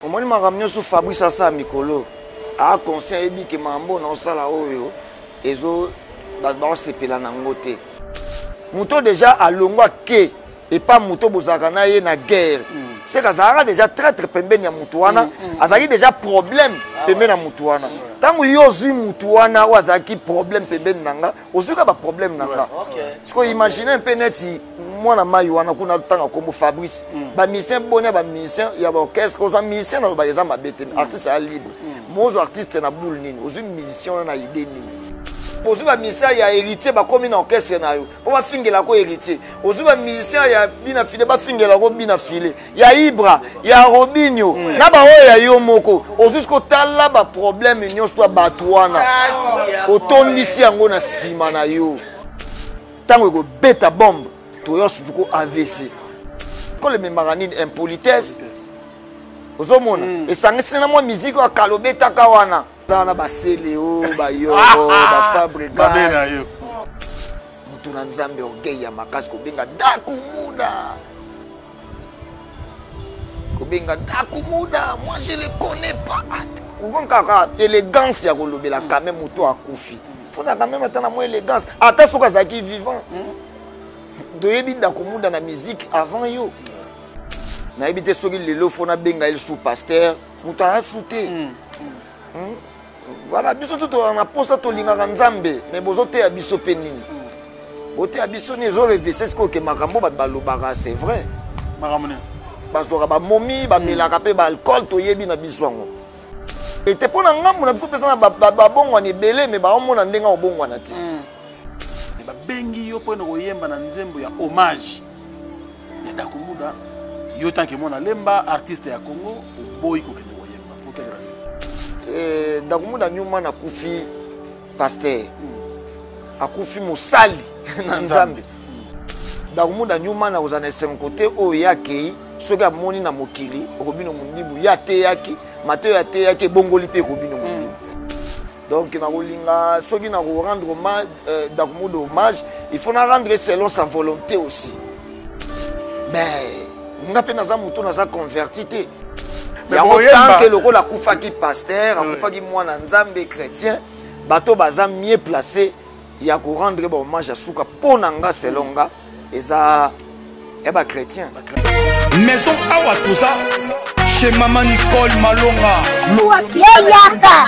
Omoni makambo nyonso Fabrice asala mikolo a conscient ayebi ke makambo na osala oyo ezo bato baosepela na yango te. Moto deja alongwa ke epa moto bozalaka na ye na guerre mm. seke azalaka deja traitre pembeni ya moto wana mm, mm. azalaki deja problème ah pembeni ya moto wana ntango yo ozwi moto wana oyo azalaki problème pembeni na nga ozwi kaka baproblème na nga sikoyo imagine mpe neti mwana mai wana kuna ntanga nkombo fabrice mm. bamusicien boni ya bamusicien ya baorchestre ozwa musicien na lobaka eza mabe te mm. artiste aya libre mm. mozwa artiste na boule nini ozwi musicien wana na idée nini ozwi bamusicien ya héritier bakomi na orchestre na yo mpo bafingelako héritier ozwi bamusicien ya bina file bafingelako bina file ya ibra ya robinio mm. na baoyo ya yo moko ozwi siko tala baproblème nyonso ya bato wana otondisi yango na nsima na yo ntango ekobeta bombe toya susu ko avc kolo ememaka nini impolitesse ozomona mm. esangisi na mwa miziki oyo akala obetaka wana eza na baseleo bayoro bafabrigas moto na nzambe orgueil ya makasi kobenga dakumuda kobenga dakumuda moi je le connais pas okomi kaka élégance ya kolobela quand même moto akufi fona quand même ata na mwa élégance ata soki azalaki vivant toyebi dakumuda na musique avant yo nayebi te soki lelo fo nabenga ye sous pasteur moto aya su te hmm? Voilà, biso tout tozalaka na posa tolingaka Nzambe, mais bozoteya biso pe nini? Boteya biso nini? Ezo revese sikoyo ke makambo bato balobaka c'est vrai. Makambo nini? Bazwaka bamomi, bamelaka pe ba alcool, toyebi na biso yango. Ete mpo na ngambo na biso mpenza na babongwana ebele, mais baomona ndenge akobongwana te. Babengi yo mpo na koyemba na nzembo ya hommage ya Dakumuda, yo tant que mwana Lemba, artiste ya Congo, oboyi kokende koyemba pour quelle raison? Eh, Dakumuda Newman akufi pasteur mm. akufi mosali na Nzambe mm. Dakumuda Newman akozala na esengo kote oyo ye akei soki amoni na mokili Robino Mundibu ye ateyaki mateyo ateyaki ebongoli mpe Robino Mundibu mm. Donc nakolinga soki nako rendre hommage euh, Dakumuda hommage, il faut na rendre selon sa volonté aussi. Mais nga mpe naza moto naza converti te. Yango tant que lokola akufaki pasteur, akufaki mwana Nzambe chrétien, bato baza mieux placé ya ko rendre ba hommage ya suka mpo na nga selon nga eza ya ba chrétien. Maison awa toza chez maman Nicole Malonga. Yo yaka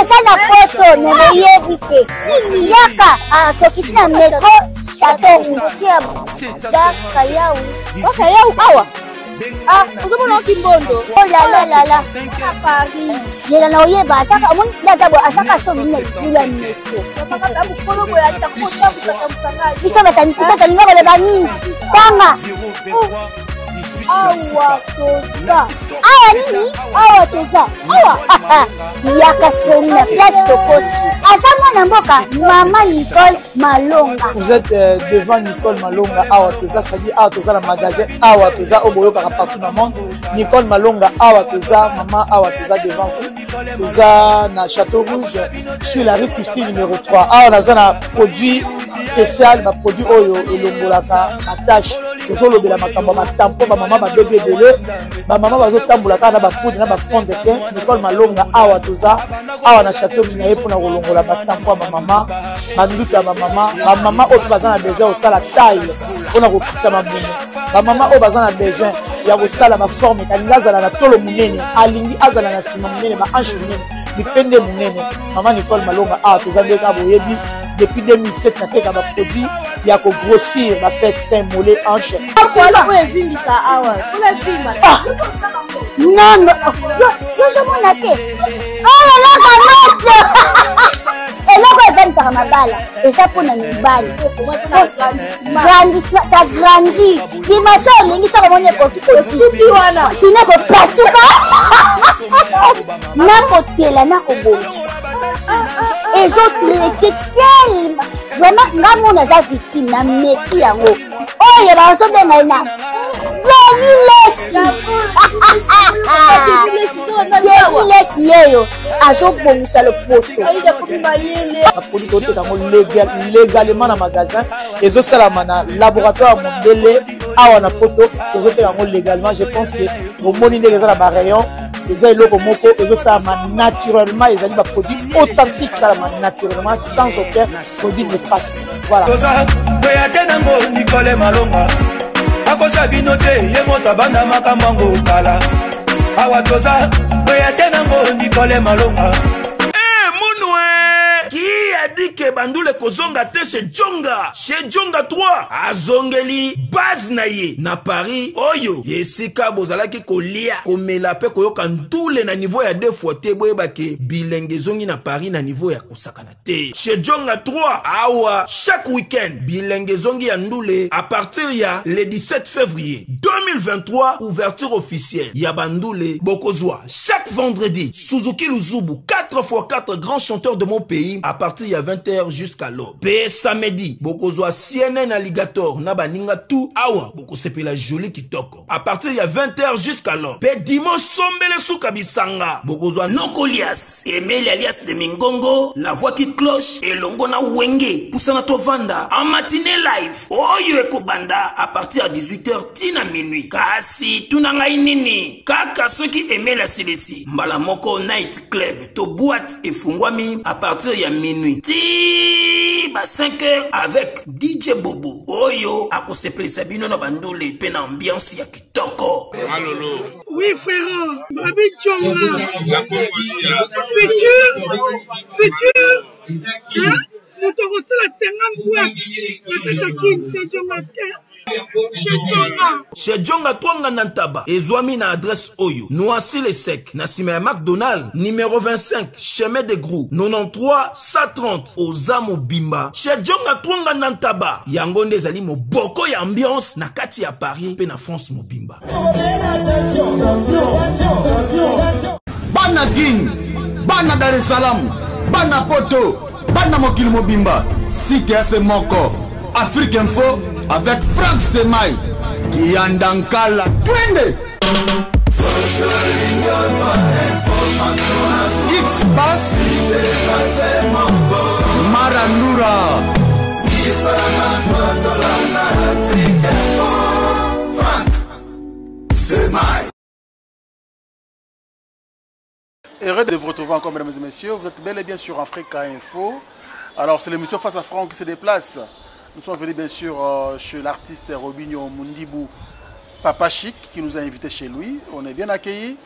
oza na poto me boyebi te yaka ah, tokiti na metro chateau rouge ya bakayau bakayau awa Ah, ozomona oki mbondo. Oh la la la la. Paris. Zela na oyeba asaka omoni nde aza boye asaka so bino libulu ya metro. Biso biso tolinga koloba mingi. Tanga. Awa toza. Awa nini? Awa toza. Awa. Yaka sikoyo na place tokoti. Aza mwana mboka mama Nicole Malonga. Vous êtes euh, devant Nicole Malonga awa toza c'est-à-dire awa toza na magasin awa toza oyo boyokaka partout na monde Nicole Malonga awa toza mama awa toza devant vous toza na Château Rouge sur la rue Christine numéro 3 awa naza na produit spécial ba produit oyo elongolaka ba tache tozolobela makambo ya batampo bamama babebi ebele bamama bazotambola kaka na bapoudre na bafond de teint Nicole Malonga awa toza awa na chateau na ye mpona kolongola batampo ya bamama banduta ya bamama bamama oyo mpe baza na besoin kosala taille mpona kokitisa mabumu bamama oyo baza na besoin ya kosala baforme alingi azala na tolo monene alingi azala na nsima monene bahanche monene mipende monene mama nicole malonga awa toza nde kaka boyebi depuis 2007 nateka baproduit ya kogrossir bafesse sein mollet hanche oyo evimbisa awa ah! non yozomona te oyo eloko moto eloko evandisaka mabala eza mpo na mibali ça grandit dimension olingi soki omoni ekoki osuki wana sino ekopasuka nakotela nakobongisa ezotraite telema vraiment nga mona aza victime na meki yango oyo bazobenga ye na Denis Lessi Denis Lessi yeyo Azobongisa loposo. Baproduit toteka yango légalement na magasin, ezosalama na laboratoire ya mondele awa na poto, tozoteka yango légalement. Je pense que bomoni ndenge eza na barayon, eza eloko moko ezosalama naturellement, ezali baproduit authentique, esalama naturellement sans aucun produit néfaste. Voilà. Toza kweya te nango Nicole Malonga akosa bino te, ye moto abanda makambo yango kala. Awa toza kweya te nango Nicole Malonga. Munwe qui a dit que bandule kozonga te chez Djonga? Chez Djonga 3 azongeli base na ye na Paris, oyo esika bozalaki kolia, komela mpe koyoka ndule na niveau ya deux fois te. Boyeba ke bilenge ezongi na Paris na niveau ya kosakana te. Chez Djonga 3 awa, chaque week-end bilenge ezongi ya ndule à partir ya le 17 février 2023, ouverture officielle ya bandule. Bokozwa chaque vendredi Suzuki Luzubu 4x4, grand chanteur de mon pays, à partir ya 20h jusqu'à l'aube. Pe samedi bokozwa CNN Alligator na baninga tout, awa bokosepela joli kitoko à partir ya 20h jusqu'à l'aube. Pe dimanche sombele suka bisanga, bokozwa Nokolias Emeli alias de Mingongo, la voix qui cloche, elongo na Wenge Pusana Tovanda en matinée live oyo ekobanda à partir ya 18h tina minuit. Kasi tuna ngai nini kaka, soki Emeli asilisi mbala moko, night club to boîte efungwami à partir ya minuit ti ba 5 heures avec DJ Bobo oyo akosepelisa bino na bandule mpe na ambiance ya kitoko. Oui, frère, Babi Djonga. Futur, futur, hein? Moto akosala 50 boîte na kati ya Kin, c'est Djonga chez Djonga. Chez Djonga Twanga na Ntaba ezwami na adresse oyo: Noisy le Sec, na nsima ya McDonald, numéro 25, chemin de Grou, 93 130. Oza mobimba chez Djonga Twanga na Ntaba. Yango nde ezali moboko ya ambiance na kati ya Paris mpe na France mobimba. Bana Kin, bana Dar es Salaam, bana Poto, bana mokili mobimba, site ya se moko, Afrique Info avec Frank Semai Kiyanda Nkala, twende X Bass Marandura. Semai. Heureux de vous retrouver encore, mesdames et messieurs. Vous êtes bel et bien sur Africa Info. Alors, c'est l'émission Face à Franck qui se déplace. Nous sommes venus, bien sûr, chez l'artiste Robinho Mundibu Papa Chic, qui nous a invités chez lui. On est bien accueillis.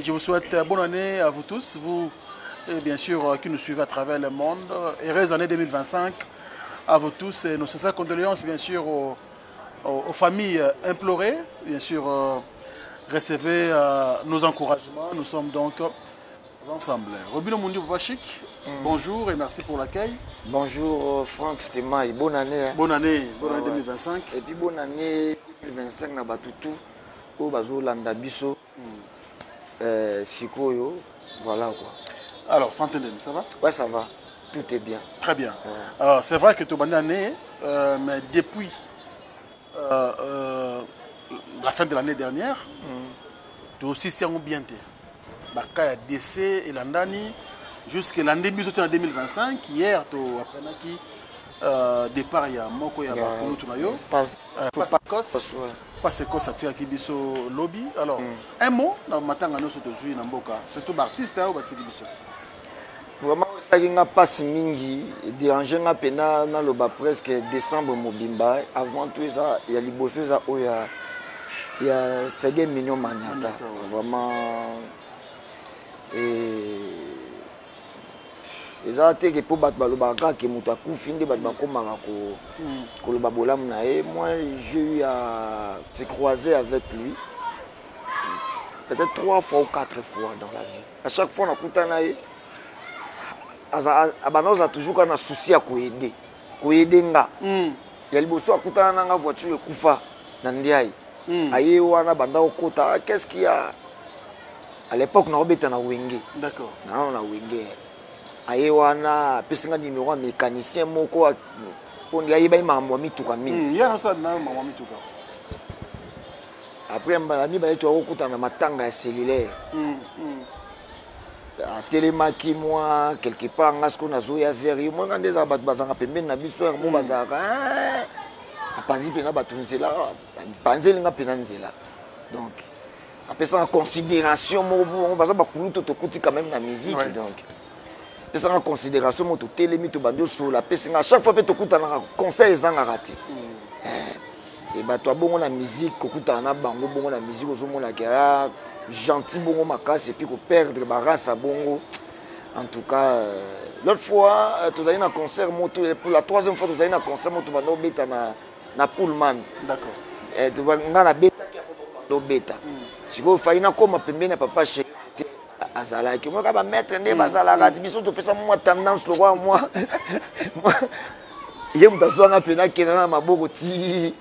Je vous souhaite bonne année à vous tous, vous, et bien sûr, qui nous suivez à travers le monde. Heureuse année 2025 à vous tous et nos sincères condoléances, bien sûr, aux familles implorées. Bien sûr, recevez nos encouragements. Nous sommes donc ensemble. Robinho Mundibu Papa Chic, bonjour et merci pour l'accueil. Bonjour Franck Stemay, bonne année, hein. Bonne année, bonne année 2025. Et puis bonne année 2025 na batutu oyo bazolanda biso. Sikoyo, voilà quoi. Alors, santé, ça va? Ouais, ça va. Tout est bien. Très bien. Alors, c'est vrai que tu bonne année, mais depuis la fin de l'année dernière, tu aussi c'est bien té. Baka ya décès et l'andani jusque l'année en 2025, hier tu apprenais qui départ ya moko ya bakulutu na yo. Pascos. Pascos atikaki biso lobi. Alors, un mot na matanga nyonso tozwi na mboka, surtout ba artiste oyo batiki biso. Vraiment esalaki nga mpasi mingi, dérange nga mpena, naloba presque décembre mobimba. Avant tout, eza ya liboso, eza oyo ya Sege Mignon Maniata. Maniata, ouais. Vraiment, eza te ke mpo bato balobaka kaka ke moto akufi nde bato bakomaka koloba bolamu na ye. Moi, j'ai eu à se croiser avec lui peut-être trois fois ou quatre fois dans la vie. À chaque fois nakutana ye, abanda ozala toujours kaka na souci ya koaider nga. Ya liboso akutana na nga, voiture ekufa na Ndiaye. Aye wana, banda kokota: "Ah, qu'est-ce qu'il y a?" À l'époque nakobeta na Wenge. Nano na Wenge. Aye wana, apesi nga numéro ya mécanicien moko mpo ndi ayebaki makambo ya mituka mingi. Ye azosala na mama mituka. Après mbala mibale, toya kokutana na matanga ya cellulaire. Atelemaki mwa quelque part, nga sikoyo nazoya vers ye. Mwa nga nde ezala bato bazalaka pembeni na biso mo bazalaka apanzi mpena bato nzela, apanzeli nga mpena nzela. Donc apesaka considération moko po baza bakulutu, tokuti quand même na musique. Donc apesaka considération moko, totelemi, tobandi osola, apesi nga. Chaque fois mpe tokutanaka, conseil ezangaka te. E bato ya bongo na musique, kokutana na bango bongo na musique, ozomonaka ya gentil bongo makasi, et puis koperdre barace ya bongo. En tout cas, l'autre fois, tozali na concert moto, pour la troisième fois tozali na concert moto, banda obeta na Pullman. Nga nabetaki yango, banda obeta. Sikoyo fai nakóma pembeni ya papa chéri te, azalaki moka bamaître nde bazalaka ti biso topesa mwa tendance lokwa mwa ye moto azwanga mpe nakenda na maboko ti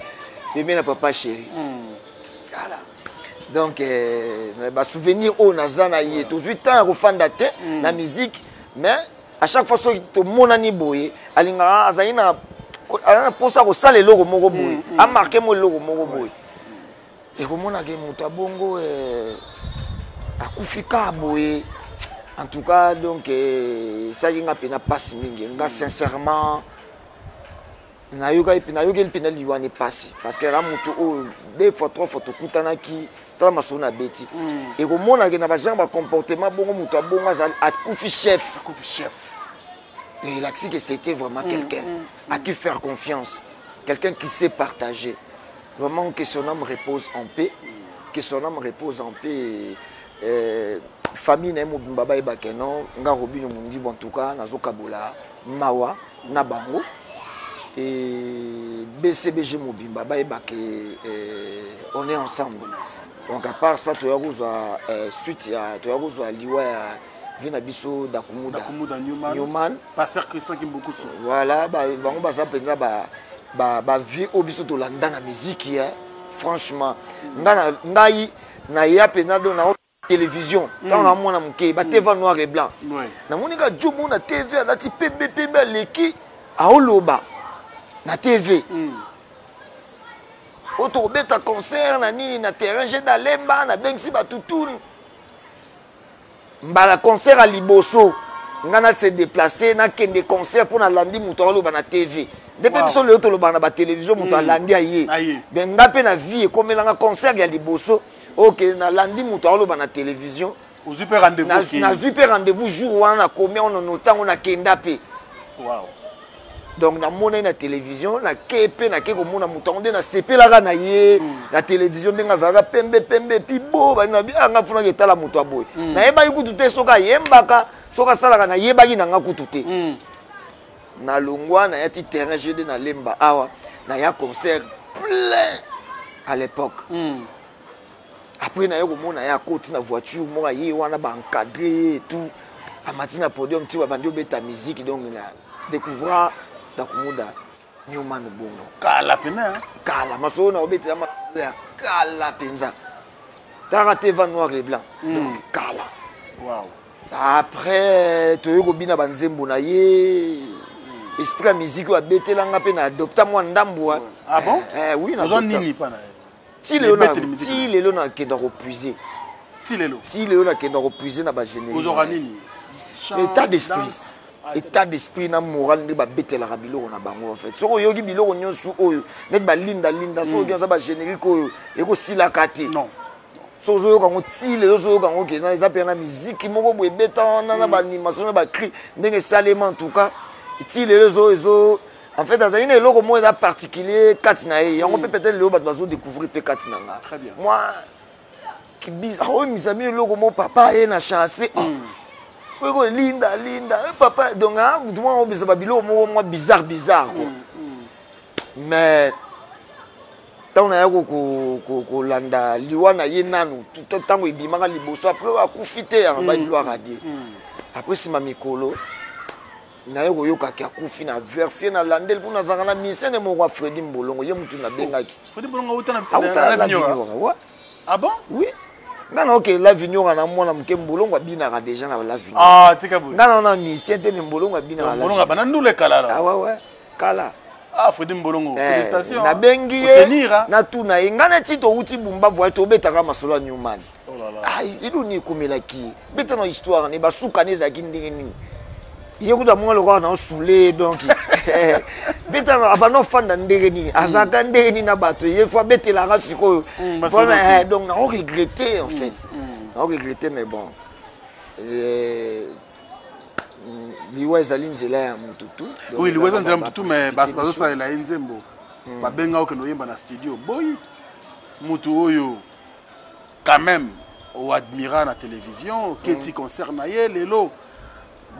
pembeni na papa chéri. Voilà. Donc basouvenir oyo naza na ye, tozwi temps ya kofanda te na musique, mais à chaque fois soki tomonani boye, alingaka, azali na aza na mposa ya kosala eloko moko boye, amarquer mo eloko moko boye. Ekomonaka moto abongo akufi kaka boye. En tout cas, donc esalaki nga mpena mpasi mingi. Nga sincèrement nayokeli mpena liwa epasi, parce que aza moto oyo deux fois, trois fois tokutanaki. Tala masolo na beti, ekomonake na bagenre bacomportement bongo, moto abongo azali akufi chef. Akufi chef. Et il a dit que c'était vraiment quelqu'un à qui faire confiance, quelqu'un qui sait partager. Vraiment, que son âme repose en paix, que son âme repose en paix. Famille na ye mobimba bayebake non, nga Robino Mondibo, en tout cas nazokabola mawa na bango. Et BCBG mobimba bayebake on est ensemble. Donc à part ça, toya kozwa suite ya, toya kozwa liwa ya vie na biso Dakumuda. Dakumuda Newman. Newman. Pasteur Christian Kimbukusu. Voilà, bango baza mpenza bavie oyo biso tolanda na miziki. Franchement, ngai naya mpenza do na télévision ntango na mwana moke, batv noir et blanc. Namoni ka jo moko na TV, alati pembe pembe, aleki, aoloba na TV oyo tokobeta concert na nini, na terrain je dalemba, nabengisi bato tun mbala concert ya liboso. Nga na se déplace, nakende concert mpo nalandi moto aoloba na TV. Nde mpe biso lelo tolobaka na batelevizio, moto alandi aye. Me nga mpe na vie ekomelanga concert ya liboso oke, nalandi moto aoloba na télévision. Ozwi mpe rendez-vous? Nazwi mpe rendez-vous jour wana, nakomi yango nono ntango nakenda mpe. Donc namonai na télévision, nake mpe, nake komona moto yango nde nasepelaka na ye na télévision, ndenge azalaka pembe pembe epi bo bani na bi anga funaki etala moto ya boye. Nayebaki kutu te soki ayembaka, soki asalaka, nayebaki na nga kutu te. Nalongwa, naya ti terrain gd na Lemba awa, naya concert plein à l'époque. Après naye komona ye akoti na voiture moko, aye wana, baencadre ye et tout, amati na podium ti babandi obeta musique. Donc na découvra Dakumuda Newman bongo. Kala pena. Kala, masolo na obetela masolo ya kala mpenza, talaka tv noir et blanc. Donc kala. Après toyei kobina banzembo na ye, esprit ya musique oyo abetelanga mpe na adopta mwa ndambo. Ah bon? Oui. Ozwa nini mpa na ye? Ti lelo nakenda kopuiser. Ti lelo? Ti lelo nakenda kopuiser na bagénérique. Ozwaka nini? État d'esprit, état d'esprit na moral nde babetelaka biloko na bango. En fait, soki oyoki biloko nyonso oyo neti balindalinda, soki oyoki aza bagénérique oyo ekosilaka te. Non. So ozoyoka yango ti lelo, ozoyoka yango ke eza mpe na miziki moko boye ebeta wana na baanimation na bacri ndenge esalema. En tout cas, ti lelo ezo en fait azali na eloko moko eza particulier kati na ye. Yango mpe peut-être lelo bato bazodécouvrir mpe kati na nga moi oyebisa bino eloko moko. Papa aye na chasse oyeko linda linda papa. Donc mutu moko obisa babiloko moko mwa bizarre bizarre quoi. Mais ntango naya kolanda liwa na ye nanu, ntango ebimaka liboso, après akufi te, yango gloire à Dieu. Après nsima mikolo naye koyokaki akufi, na versie nalandeli mpo nazalaka na misene moko ya Fredi Mbolongo, ye mutu nabengaki. Auta na Vinyoka. Ah bon? Oui, nga na okende la Vinyoka na mwana moke, Mbolongo abinaka déjà na la Vinyoka. Ah, tika boye. Nga na musicien te, me Mbolongo abinaka. Mbolongo abana ndule kala. Ah ouais, kala. Ah, Fredi Mbolongo, félicitations. Nabengi ye, natuna ye. Nga neti touti Bumba voyage, tobetaka masolo ya Newman. Oh là là. Ah, eloko nini ekomelaki ye? Beta na histoire ne basuka ne ezalaki ndenge nini? Ye kuta mwa lokola na osule donc beta na abanda ofanda ndenge nini? Azalaka ndenge nini na bato? Ye fo abetelaka sikoyo. Mpona, donc nao regretter en fait. Nao regretter mais bon. Liwa ezali nzela ya mutu tu. Donc, Oui, liwa eza nzela ya ba- mutu tu, mais ba- biso. bazosalela ye nzembo. Babenga okende oyemba na studio. Boyi mutu oyo quand même oadmira na télévision, oketi concert na ye lelo,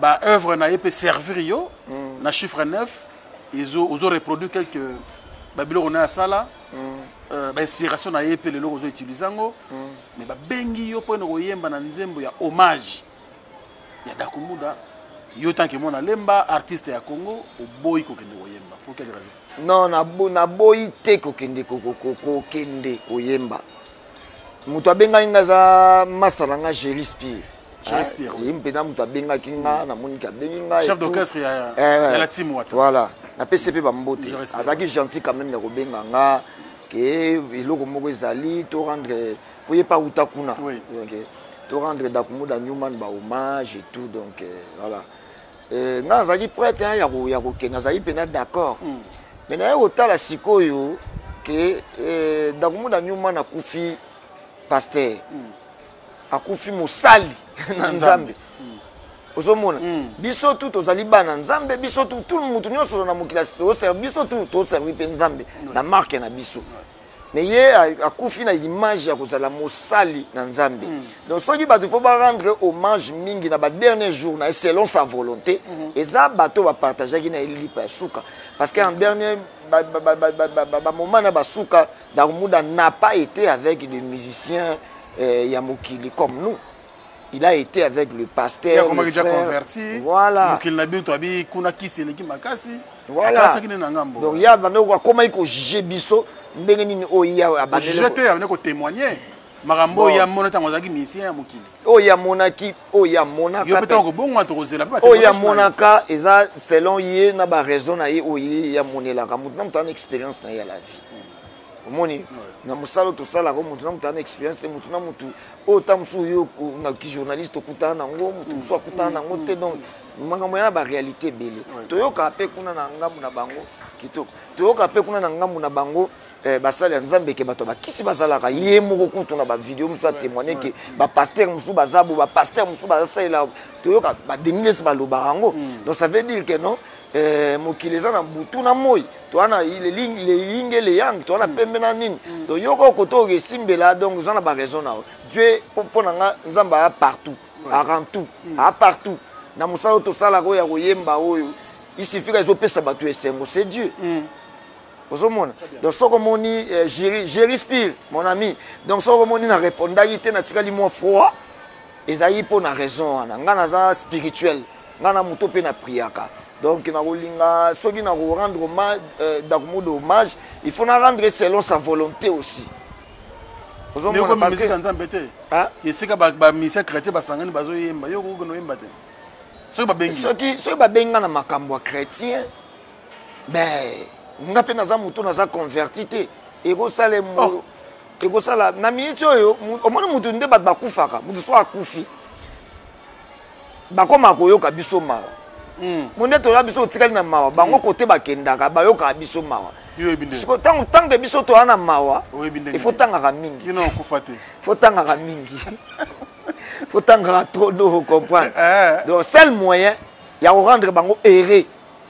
ba œuvre na ye pe servir yo na chiffre 9, ozo reproduire quelques babiloko na ya sala, ba inspiration na ye pe lelo ozo utiliser yango. Mais babengi yo mpo ene koyemba na nzembo ya hommage ya Dakumuda. Yo tant que mwana Lemba, artiste ya Congo, oboyi kokende koyemba pour quelle raison? Non, naboyi te kokende kokende koyemba. Moto abengaki nga aza master na nga, Jerry Spear. Jerry Spear, oui. Ye mpenza moto abengaki nga, namoniki abengi nga Chef et tout. d'orchestre ya la team Wata. Voilà, napesi mpe bambote. Jerry Spear. Azalaki gentil quand même ya kobenga nga ke eloko moko ezali to rendre po ye pa uta kuna. Donc, to rendre Dakumuda Newman ba hommage et tout, donc, voilà. Nga nazalaki prête, hein, ya kokende, nazalaki mpenza d'accord. Mais naye kotala sikoyo ke Dakumuda Newman akufi pasteur. Akufi mosali na Nzambe. Ozomona? Biso tu tozali bana Nzambe, biso tu, tout mutu nyonso na mokili ya toservi, biso tu toservi mpe Nzambe na marque na biso. Mais ye akufi na image ya kozala mosali na Nzambe. Donc soki bato faut ba rendre hommage mingi na ba dernier jour na ye selon sa volonté, eza bato ba partageaki na ye lipa ya suka. Parce que en dernier ba moment na ba suka, Dakumuda n'a pas été avec des musiciens ya mokili comme nous. Il a été avec le pasteur, Il a le déjà frère. converti. Voilà. Mokili na biso toyebi kuna kisi eleki makasi. Voilà. Akatisaki nini na ngambo? Donc, ya bando ko akoma ko juger biso ndenge nini oyo ya abandele Juger ko- te, abandele ko témoigner. Makambo Bon. ya mona tango azalaki musicien ya mokili. Oyo ya monaki, oyo ya monaka Yo pe pe. tango kobongwa tokozela pe ba Oyo ya témoignage na yo. monaka eza selon ye na ba raison na ye oyo ye ya monelaka. Moto na moto ana expérience na ye ya la vie. Omoni, na mosala oyo tosalaka, moto na moto ana expérience te, moto na moto oyo ta mosusu yo na ki journaliste okutana nango, moto mosusu akutana nango te. Donc makambo ya ba réalité ebele. Toyoka pe kuna na ngambu na bango kitoko. Toyoka pe kuna na ngambu na bango basali ya Nzambe ke bato bakisi bazalaka ye moko kutu na ba vidéo mosusu a témoigner ke ba pasteur mosusu baza bo, ba pasteur mosusu baza salela. Toyoka ba Denis balobaka yango. Donc ça veut dire que non, mokili eza na butu na moi. Toi na le ling, le ling et le yang, toi na pembe na nini. Donc yoko koto esimbela, donc oza na ba raison na yo. Dieu po na nga Nzambe a partout, a rend tout, a partout. Na mosala oyo tosalaka oyo ya koyemba oyo, il suffit que ezopesa bato esengo, c'est Dieu. Ozomona? Donc soko moni Jerry, Jerry Spear, mon ami. Donc soko moni na répondaki te na tikali moi froid, ezali po na raison wana. Nga naza spirituel, nga na moto pe na priaka. Donc na kolinga soki na ko rendre hommage Dakumuda hommage, il faut na rendre selon sa volonté aussi. Ozomona Ndeko parce que musique ya Nzambe te. Hein? Esika ba musicien chrétien basangani bazoyemba, yo okoki koyemba te. Soki babengi. Soki babenga na makambo ya chrétien, ben nga pe naza moto naza converti te. Ekosala Oh. ekosala na minute oyo, omoni moto nde bato bakufaka, moto so akufi. Bakoma koyoka biso mawa. Monde toya biso otikali na mawa, bango kote bakendaka, bayokaka biso mawa. Yo oyebi ndenge. Siko, tango biso toya na mawa, Oyebi ndenge il faut nini? tangaka mingi. Yo na okufa te. Il faut tangaka mingi. Il faut tangaka trop de comprendre. Donc seul moyen ya ko rendre bango heureux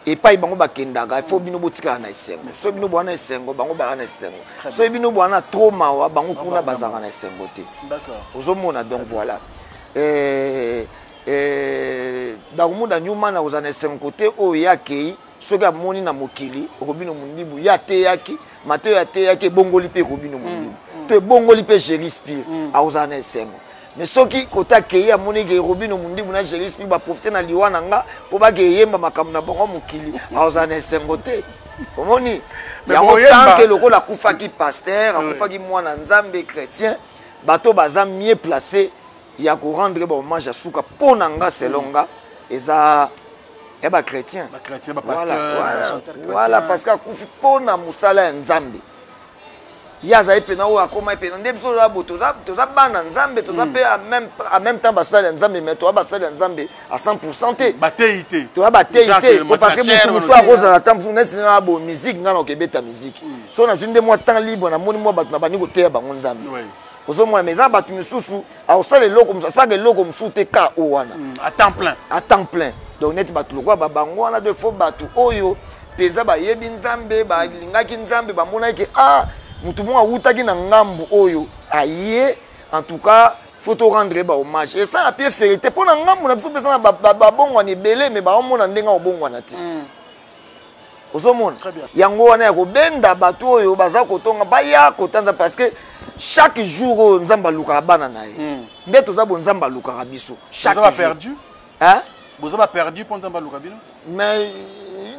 epai bango bakendaka, il faut bino botikala na esengo. Soki bino bwana esengo, bango bala na esengo. Très bien. Soki bino bwana trop mawa, bango kuna Bango bala bazalaka na esengo te. D'accord. Ozomona, donc voilà. Dakumuda Newman akozala na esengo kote oyo ye akei, soki amoni na mokili, Robino Mundibu, ye ateyaki, Mateo ateyaki, ebongoli mpe Robino Mundibu. To ebongoli mpe Jerry Spear, akozala na esengo. Mais soki kota akei, amoni ke Robino Mundibu na Jerry Spear baprofite na liwa na nga mpo bakeyemba makambo na bango mokili, akozala na esengo te. Omoni? Mais Yango boyemba. tant que lokola akufaki pasteur, akufaki mwana Nzambe chrétien, bato baza mieux placé ya ko rendre ba hommage ya suka mpo na nga selon nga eza ya ba chrétien. Ba chrétien, ba Voilà, pasteur, ba voilà, chanteur chrétien. voilà, parce que akufi mpo na mosala ya Nzambe. Ye azali mpena oyo akoma mpena nde biso toza bo toza bana nzambe, toza mpe en même temps basali ya Nzambe, mais toza basali ya Nzambe à 100 te. Bateyi te. Toza bateyi te, po parce que motu mosusu akozala ta mosusu neti nga bo musique, nga na okebeta musique, so nazwi nde mwa temps libre, namoni mwa bato na bandi koteya bango Nzambe. Ozomona, mais eza bato misusu akosala eloko mosusu, asalaka eloko mosusu te ka o wana. À temps plein. À temps plein. Donc neti bato lokola babango wana de fo bato oyo mpenza bayebi Nzambe, balingaki Nzambe, bamonaki ke ah, motu moko awutaki na ngambu oyo aye, en tout cas faut to rendre ye bahommage. Esala mpe fierté mpo na ngambu na biso mpenza na babongwana ebele, mais baomona ndenge akobongwana te. Ozomona yango wana ya kobenda bato oyo baza kotonga baya kotanza, parce que chaque jour oyo Nzambe alukaka bana na ye. Nde toza bo, Nzambe alukaka biso chaque Boza jour. baperdu. Hein? Boza baperdu mpo Nzambe aluka bino. Mais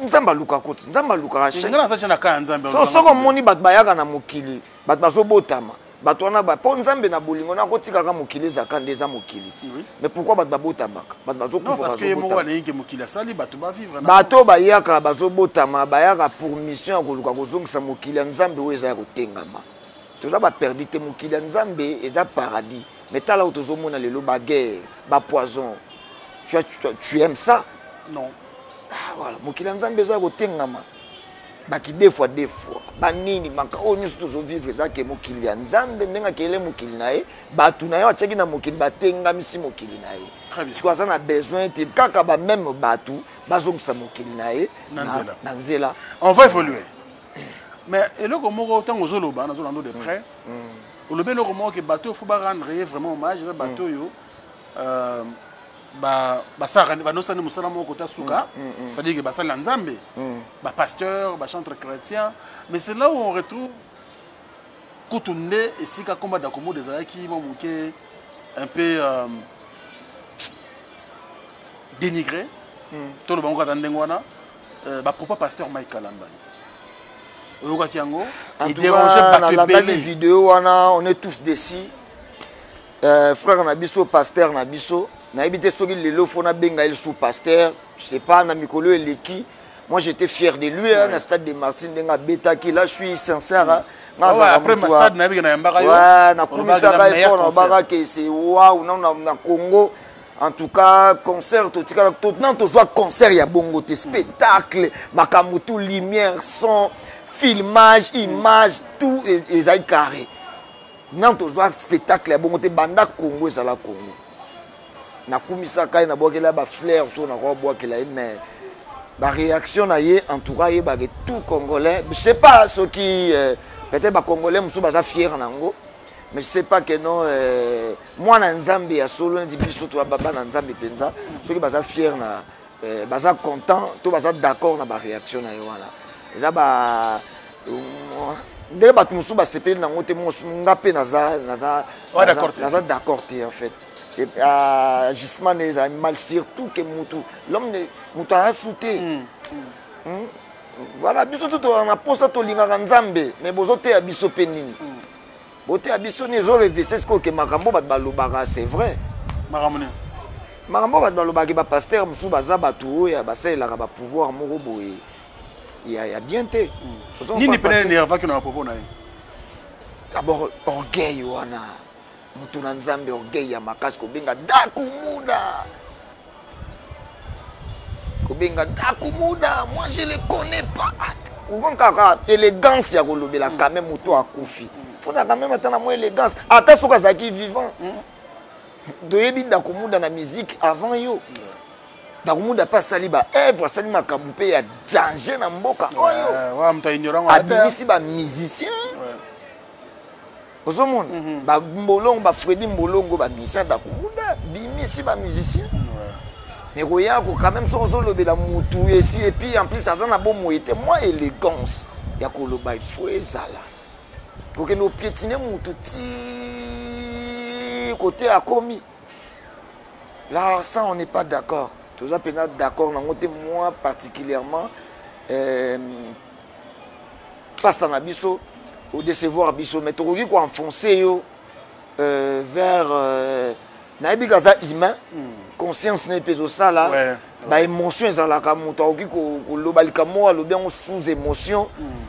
Nzambe alukaka koti, Nzambe alukaka Nga naza tia na ka ya Nzambe. So soki omoni bato bayaka na mokili, bato bazobotama, bato wana mpo Nzambe na bolingo na akotikaka mokili ezalaka nde eza mokili ti. Mais pourquoi bato babotamaka, bato Non, bazokufa? parce que ye moko Bazobotama. alingi ke mokili asali bato bavivre na Bato bayaka bazobotama, bayaka pour mission ya koluka kozongisa mokili ya Nzambe oyo eza ya kotengama. Toza baperdu te. Mokili ya Nzambe eza paradis, mais tala oyo tozomona lelo, baguerre, bapoison. Tu aimes ça? Non. Ah, voilà, mokili ya Nzambe eza ya kotengama, baki deux fois deux fois banini maka oyo nyonso tozovivre eza ke mokili ya Nzambe, ndenge akele mokili na ye, bato na ye atiaki na mokili, batengamisi mokili na ye. Très bien. Sikoyo aza na besoin te kaka bameme bato bazongisa mokili na ye Na nzela. Na nzela. On va évoluer, mais eloko moko, ntango ozoloba, nazolanda de près, olobi eloko moko ke bato oyo faut barendre ye vraiment hommage eza bato oyo basalaka, banosani mosala moko kota suka, c'est-à-dire que basali na Nzambe, bapasteur, bachantre chrétien. Mais c'est là où on retrouve kutu nde esika komba Dakumuda ezalaki mwa moke un peu dénigré, toloba ngo kaka ndenge wana. Bapropos pasteur Mike Kalambani, oyokaki yango? En tout edérange cas, bato nalandaki ebele. Video wana, on est tous déçus. Frère na biso, pasteur na biso, nayebi te soki lelo fo nabenga ye lisusu pasteur, je sais pas. Na mikolo eleki, moi j'étais fier de lui, hein, na stade de Martin ndenge abetaki. Là je suis sincère, hein. Nga Ah ouais, azalaka après moto ma stade nayebi ke nayambaka yo. Ouais, nakumisaka Olobaka ye meilleur fort, concert. nalobaka ke c'est waouh, na Congo en tout cas, concert totikala nan tozwa concert ya bongo te. Spectacle, makambo tout, lumière, son, filmage, image, tout ezali carré. Nan tozwa spectacle ya bongo te banda Congo ezala Congo. Nakumisaka ye, nabwakela ye bafleur to nakobwakela ye, mais baréaction na ye, en tout cas yebake tout Congolais, je sais pas soki peut-être bacongolais mosusu baza fier na yango, mais je sais pas que non, mwana Nzambe ya solo neti biso to bana Nzambe mpenza, soki baza fier na baza content to baza d'accord na baréaction na ye wana. Eza ba ndenge bato mosusu basepeli nango te, nga mpe naza naza Ouais, d'accord te. Naza d'accord te. En fait, c'est agissement na ezali mal, surtout que mutu, l'homme mutu aza te. Voilà, biso to tozala na posa, tolingaka Nzambe, mais bozoteya biso mpe nini? Boteya biso nini? Ezorevese sikoyo ke makambo bato balobaka, c'est vrai. Makambo nini? Makambo bato balobaki, bapasteur mosusu baza bato oyo basalelaka bapouvoir moko boye ya bien te. Nini pene énervaki na bapropos na ye? D'abord orgueil wana, moto na Nzambe, orgueil ya makasi, kobenga Dakumuda, kobenga Dakumuda, moi je le connais pas. Ouvant kaka élégance ya kolobela quand même moto akufi, fona quand même ata na mwa élégance, ata soki azalaki vivant. Toyebi Dakumuda na musique avant yo. Dakumuda mpe asali baœuvre, asali makambo mpe ya danger na mboka oyo. Wa moto aignorant wana te. Abimisi bamusicien, ozomona bambolongo, bafredi Mbolongo, bamusicien Dakumuda bimisi bamusicien. Mais koya ko quand même soki ozolobela mutu esi, et puis en plus aza na bomoi te, mwa élégance ya koloba ifo ezala. Kokende opiétiner mutu ti kote akomi là, ça on n'est pas d'accord. Toza mpenza d'accord nango te. Moi particulièrement, pasteur na biso, odécevoir biso, mais tokoki koenfoncer yo vers Nayebi ke aza humain, conscience na ye mpe ezosala. Baémotion ezalaka, moto akoki koloba likambo moko, alobi yango sous émotion,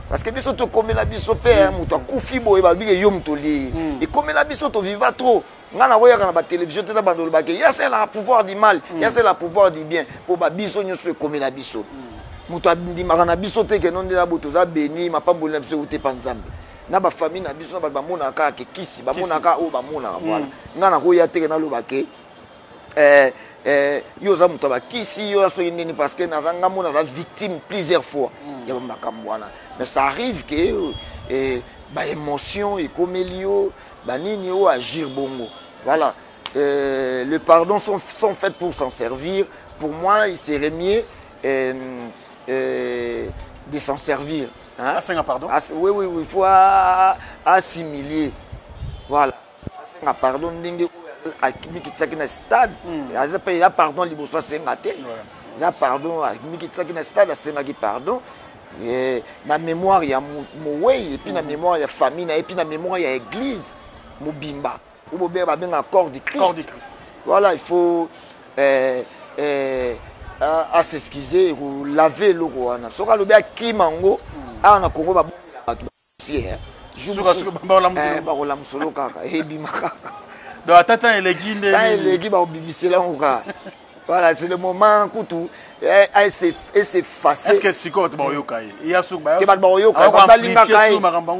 parce que biso tokomela biso mpe, moto akufi boye, balobi ke yo moto olie ye. Ekomela biso, toviva trop. Ngai nakoyaka na batelevizio te na bando olobake ya asalelaka pouvoir du mal, ya asalelaka pouvoir du bien, mpo babiso nyonso ekomela biso. Moto andimaka na biso te ke no nde na bo toza beni, mapamboli na biso euti epa Nzambe na bafamille na biso na bato bamonaka kaka ke kisi, bamonaka oyo bamonaka. Voilà, ngai nakoya te ke naloba ke yo oza moto ya bakisi, yo oza soki nini, parce que naza nga mo naza victime plusieurs fois ya bamakambo wana. Mais ça arrive ke baémotion ekomeli yo, banini oyo agir bongo. Voilà, le pardon sont faites pour s'en servir. Pour moi, il serait mieux de s'en servir, hein? Asenga pardon. Oui, il faut assimiler. Voilà, asenga pardon ndenge oyo amikitisaki na stade. Aza mpe eza pardon liboso asenga te, eza pardon amikitisaki na stade, asengaki pardon na mémoire ya mowei, et puis na mémoire ya famille na ye, puis na mémoire ya église mobimba oyo bobenga babengaka corps du Christ. Corps du Christ. Voilà, il faut à s'excuser, kolave eloko wana. Soki alobi akima yango awa na Congo, babongela bato badossier. Bakolamusolo kaka, ebima kaka. Donc ata temps eleki nde. Temps eleki, bakobimisela yango kaka. Voilà, c'est le moment kutu es'effacer. Est ce que sikoyo bato bakoyoka ye? Eya soki te, bato bakoyoka, bato balingaka ye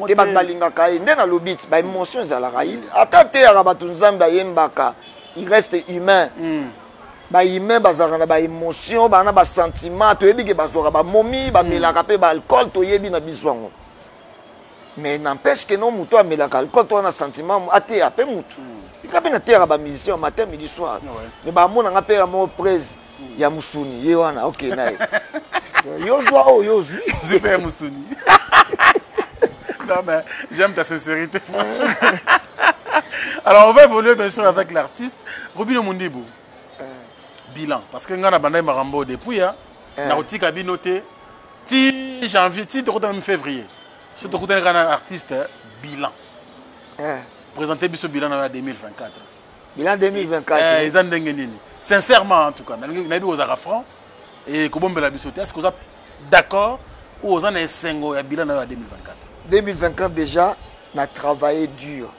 te, bato balingaka ye nde nalobi ti baémotion ezalaka. Ata teyaka bato Nzambe, ayembaka, il reste humain. Bahumain bazalaka na baémotion, baa na basentiment. Toyebi ke bazwaka bamomi, bamelaka mpe baalcool, toyebi na biso yango. Mais n'empêche que no moto amelaka alcool to wana sentiment, ateya mpe motu nga mpe nateyaka bamusicien matin, midi, soir, mais bamonanga mpe ya moko prise ya mosuni ye wana. Ok, na ye yo zwa oyo yo ozwi. Zwi mpe ya mosuni. Non mais j'aime ta sincérité, franchement. Alors on va évoluer bien sûr avec l'artiste Robino Mundibu. Bilan, parce que nga na bandai makambo depuis ya nakotika bino te ti janvier, ti tokota même février, so tokutani kaka na artiste. Bilan, présenter biso bilan na yo ya 2024. Bilan 2024? Eza ndenge nini, sincèrement? En tout cas nayebi kozalaka franc e kobombela biso te. Est ce que oza d'accord ou oza na esengo ya bilan na yo ya 2024? 2024 déjà, na travaillé dur,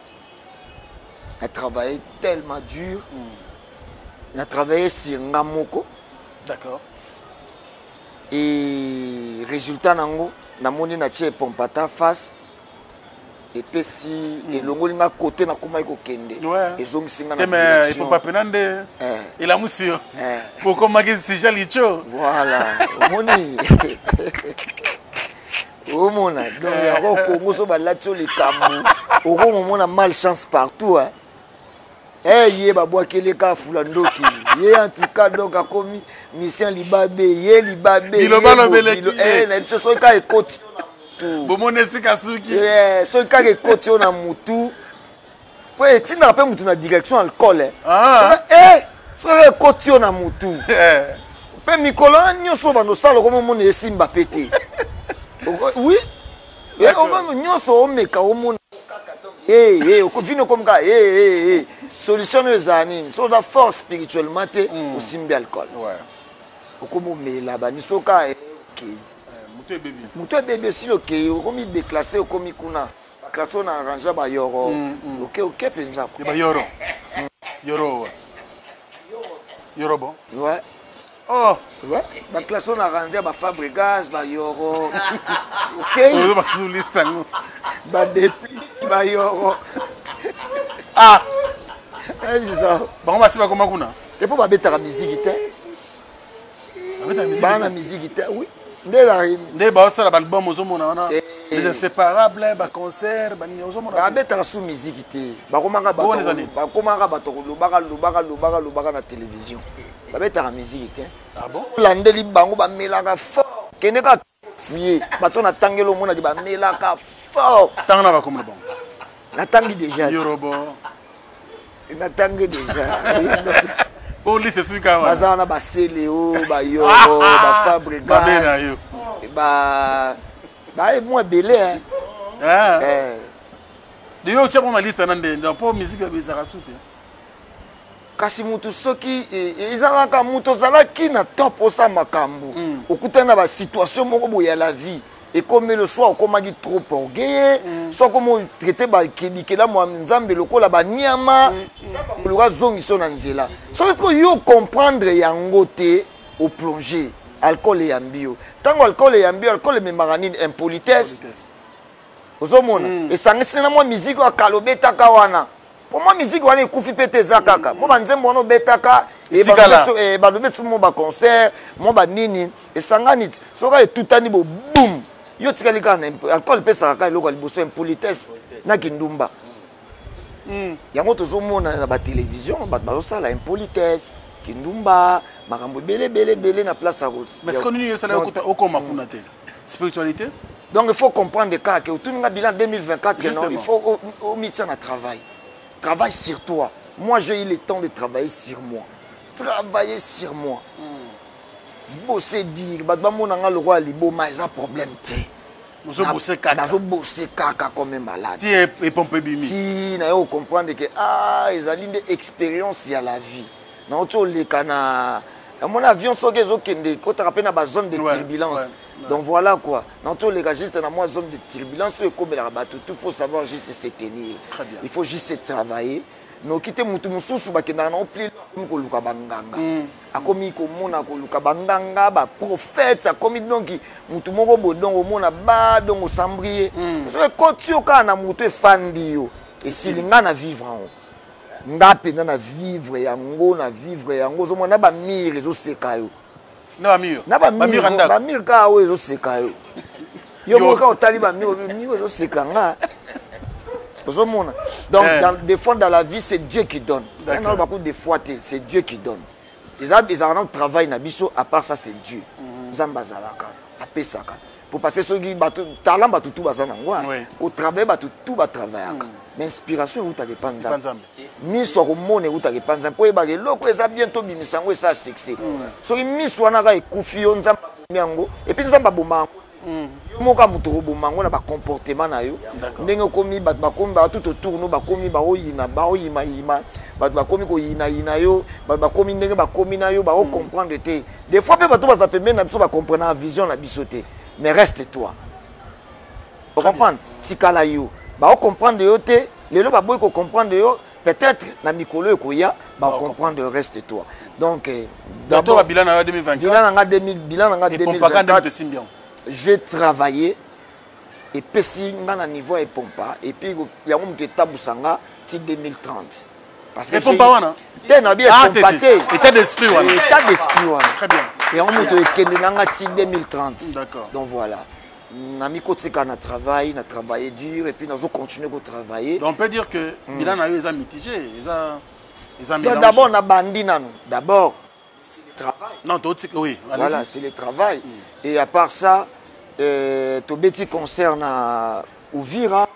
na travaillé tellement dur. Na travaillé sur nga moko. Et résultat nango namoni natie epompata face, epesi, elongoli nga kote nakomaki kokende, ezongisi nga na epompa pena nde elamusi yo pokomaki sija licho. Voilà, omoni, omona. Donc yango Kongo so balati yo likambo, okomomona malchance partout, hein. Eh, ye babwakeli kaka fula ndoki ye. En tout cas, donc akomi mission libabe, ye libabe. Na biso soki kaka ekoti yo na mutu, bomoni esika suki. Soki kaka ekoti yo na mutu, po etindaka mpe mutu na direction alcool. Soki ekoti yo na mutu mpe mikolo wana nyonso bando osala, okomomona esimba mpe te. Oui, nyonso omeka, omona vino okomi kaka solution oyo ezala nini? So oza fort spirituellement te, osimbi alcool, okomi omela bani, soka okei moto ebebi, esili, okei, okomi déclassé, okomi kuna baclasse oyo na arrange bayoro, oke oke mpenza. Bayoro, yoro, yorobo. Ouais. Oh. Ouais, baclasse oyo na arrange baFabregas, bayoro, okei. Bazuliste yango. Badepi bayoro. Ah, bango basi bakoma kuna. Te, mpo babetaka miziki te, baa na miziki te. Oui, nde. Nde baosala baalbum, ozomona wana les inséparables, baconcert, banini, ozomona. Babetaka su miziki te, bakomaka bato kolobaka, lobaka, lobaka, lobaka na télévision. Babetaka miziki te. Olandeli bango, bamelaka fort. Kende kaka fuye bato natangeli, omonaki bamelaka fort. Tanga na bakomona bango. Natangi déjà. Yorobo. Natangi déjà. Po liste soki kaka wana. Baza wana, baseleo, bayoro, baFabregas, baye mwa ebele. De yo otya bango na liste na nde mpo musique ezalaka su te. Kasi mutu soki ezalaka mutu ozalaki na top osala makambo, okutani na basituation moko boye ya la vie, ekomeli soit okomaki trop orgueilleux, soit okomi otraite bikelamu ya Nzambe lokola baniama. Nzambe akoluka azongisa na nzela. Soki sikoyo yo comprendre yango te, oplonge alcool eyambi yo. Ntango alcool eyambi yo, alcool ememaka nini? Impolitesse. Ozomona, esangisi na mwa miziki oyo akala obetaka wana, po mwa miziki wana ekufi mpe te, eza kaka mwa banzembo wana obetaka, balobi mwa baconcert, mwa banini esangani ti soki etutani bo bum, yo otikali kaka na alcool. Epesaka kaka eloko ya liboso, impolitesse na kindumba. Yango tozomona na batelevizio, bato bazosala impolitesse, kindumba, makambo ebele ebele ebele na place ya Mais sikoyo nini osala okoma kuna te? Spiritualité? Donc il faut comprendre kaka ke otuni nga bilan 2024. Non, il faut omitia na travail, travaille sur toi. Moi, j'ai eu le temps de travailler sur moi, travailler sur moi, bosser dire bato bamona nga lokola liboma, eza problème te. Ozobose kaka. Nazobose kaka comme malade. Ti epompe ebimi. Ti na yo comprendre ke ah, ezali nde expérience ya la vie. Nauti oleka na namoni avion soki ezokende, ekotaka mpe na bazone de turbulence. Donc voilà quoi, nauti oleka juste na mwa zone de turbulence oyo ekomelaka bato. Tout faut savoir juste se tenir, il faut juste travailler. Noki te mutu mosusu bakendaka nango pli, akomi koluka banganga, akomi komona koluka banganga, baprophète, akomi donc mutu moko boye. Donc omona ba donc osambri ye, soki ekoti yo kaka na motu, efandi yo, esili. Nga na vivre yango, nga mpenza na vivre yango, na vivre yango. Ozomona na bamire ezoseka yo. Na bamire. Na bamire kaka oyo ezoseka yo, yo moko kaka otali bamire, mire ezoseka nga. Ozomona, donc des fois dans la vie, c'est Dieu qui donne. Nalobaku des fois te, c'est Dieu qui donne. Eza ezalaka na travail na biso, à part ça, c'est Dieu. Nzambe azalaka, apesaka po parce que soki bato talent, bato tu baza nango, kotravaille, bato tu batravaillaka, mais inspiration eutaka epa Nzambe. Miso ya komona eutaka epa Nzambe, mpo oyebaka eloko eza bien, tobimisa yango, esa succès. Soki miso wana kaka ekufi yo, Nzambe abomi yango. Et puis Nzambe aboma yango te, yo moko ya moto okoboma yango na bacomportement na yo. Ndenge okomi, bato bakomi tout autour no, bakomi baoyina, baoyimayima, bato bakomi koyinayina yo, bato bakomi ndenge bakomi na yo, baocomprendre te. Des fois mpe bato baza pembeni na biso, bacomprendre na vision na biso te. Mais reste toi, ocomprendre, tikala yo. Baocomprendre yo te lelo, baboyi kocomprendre yo, peut-être na mikolo ekoya bacomprendre. Reste toi. Donc d'abord bilan na yo 2024? Bilan na nga 2000, bilan na nga 2024, j'ai travaillé, epesi nga na niveau ya epompa, et puis yango moto etambusa nga ti 2030. Parce que epompa wana te, na bi epompa te. État d'esprit wana. État d'esprit wana. Très bien. Yango moto ekende na nga ti 2030. D'accord. Donc voilà, nami kotika na travail, na travailler dur, et puis nazo continuer kotravailler. Donc on peut dire que bilan na yo eza mitigé, eza eza mélange. D'abord na bandi nano, d'abord c'est le travail. Non, totika, oui. Voilà, c'est le travail. Et à part ça, tobeti concert na Uvira,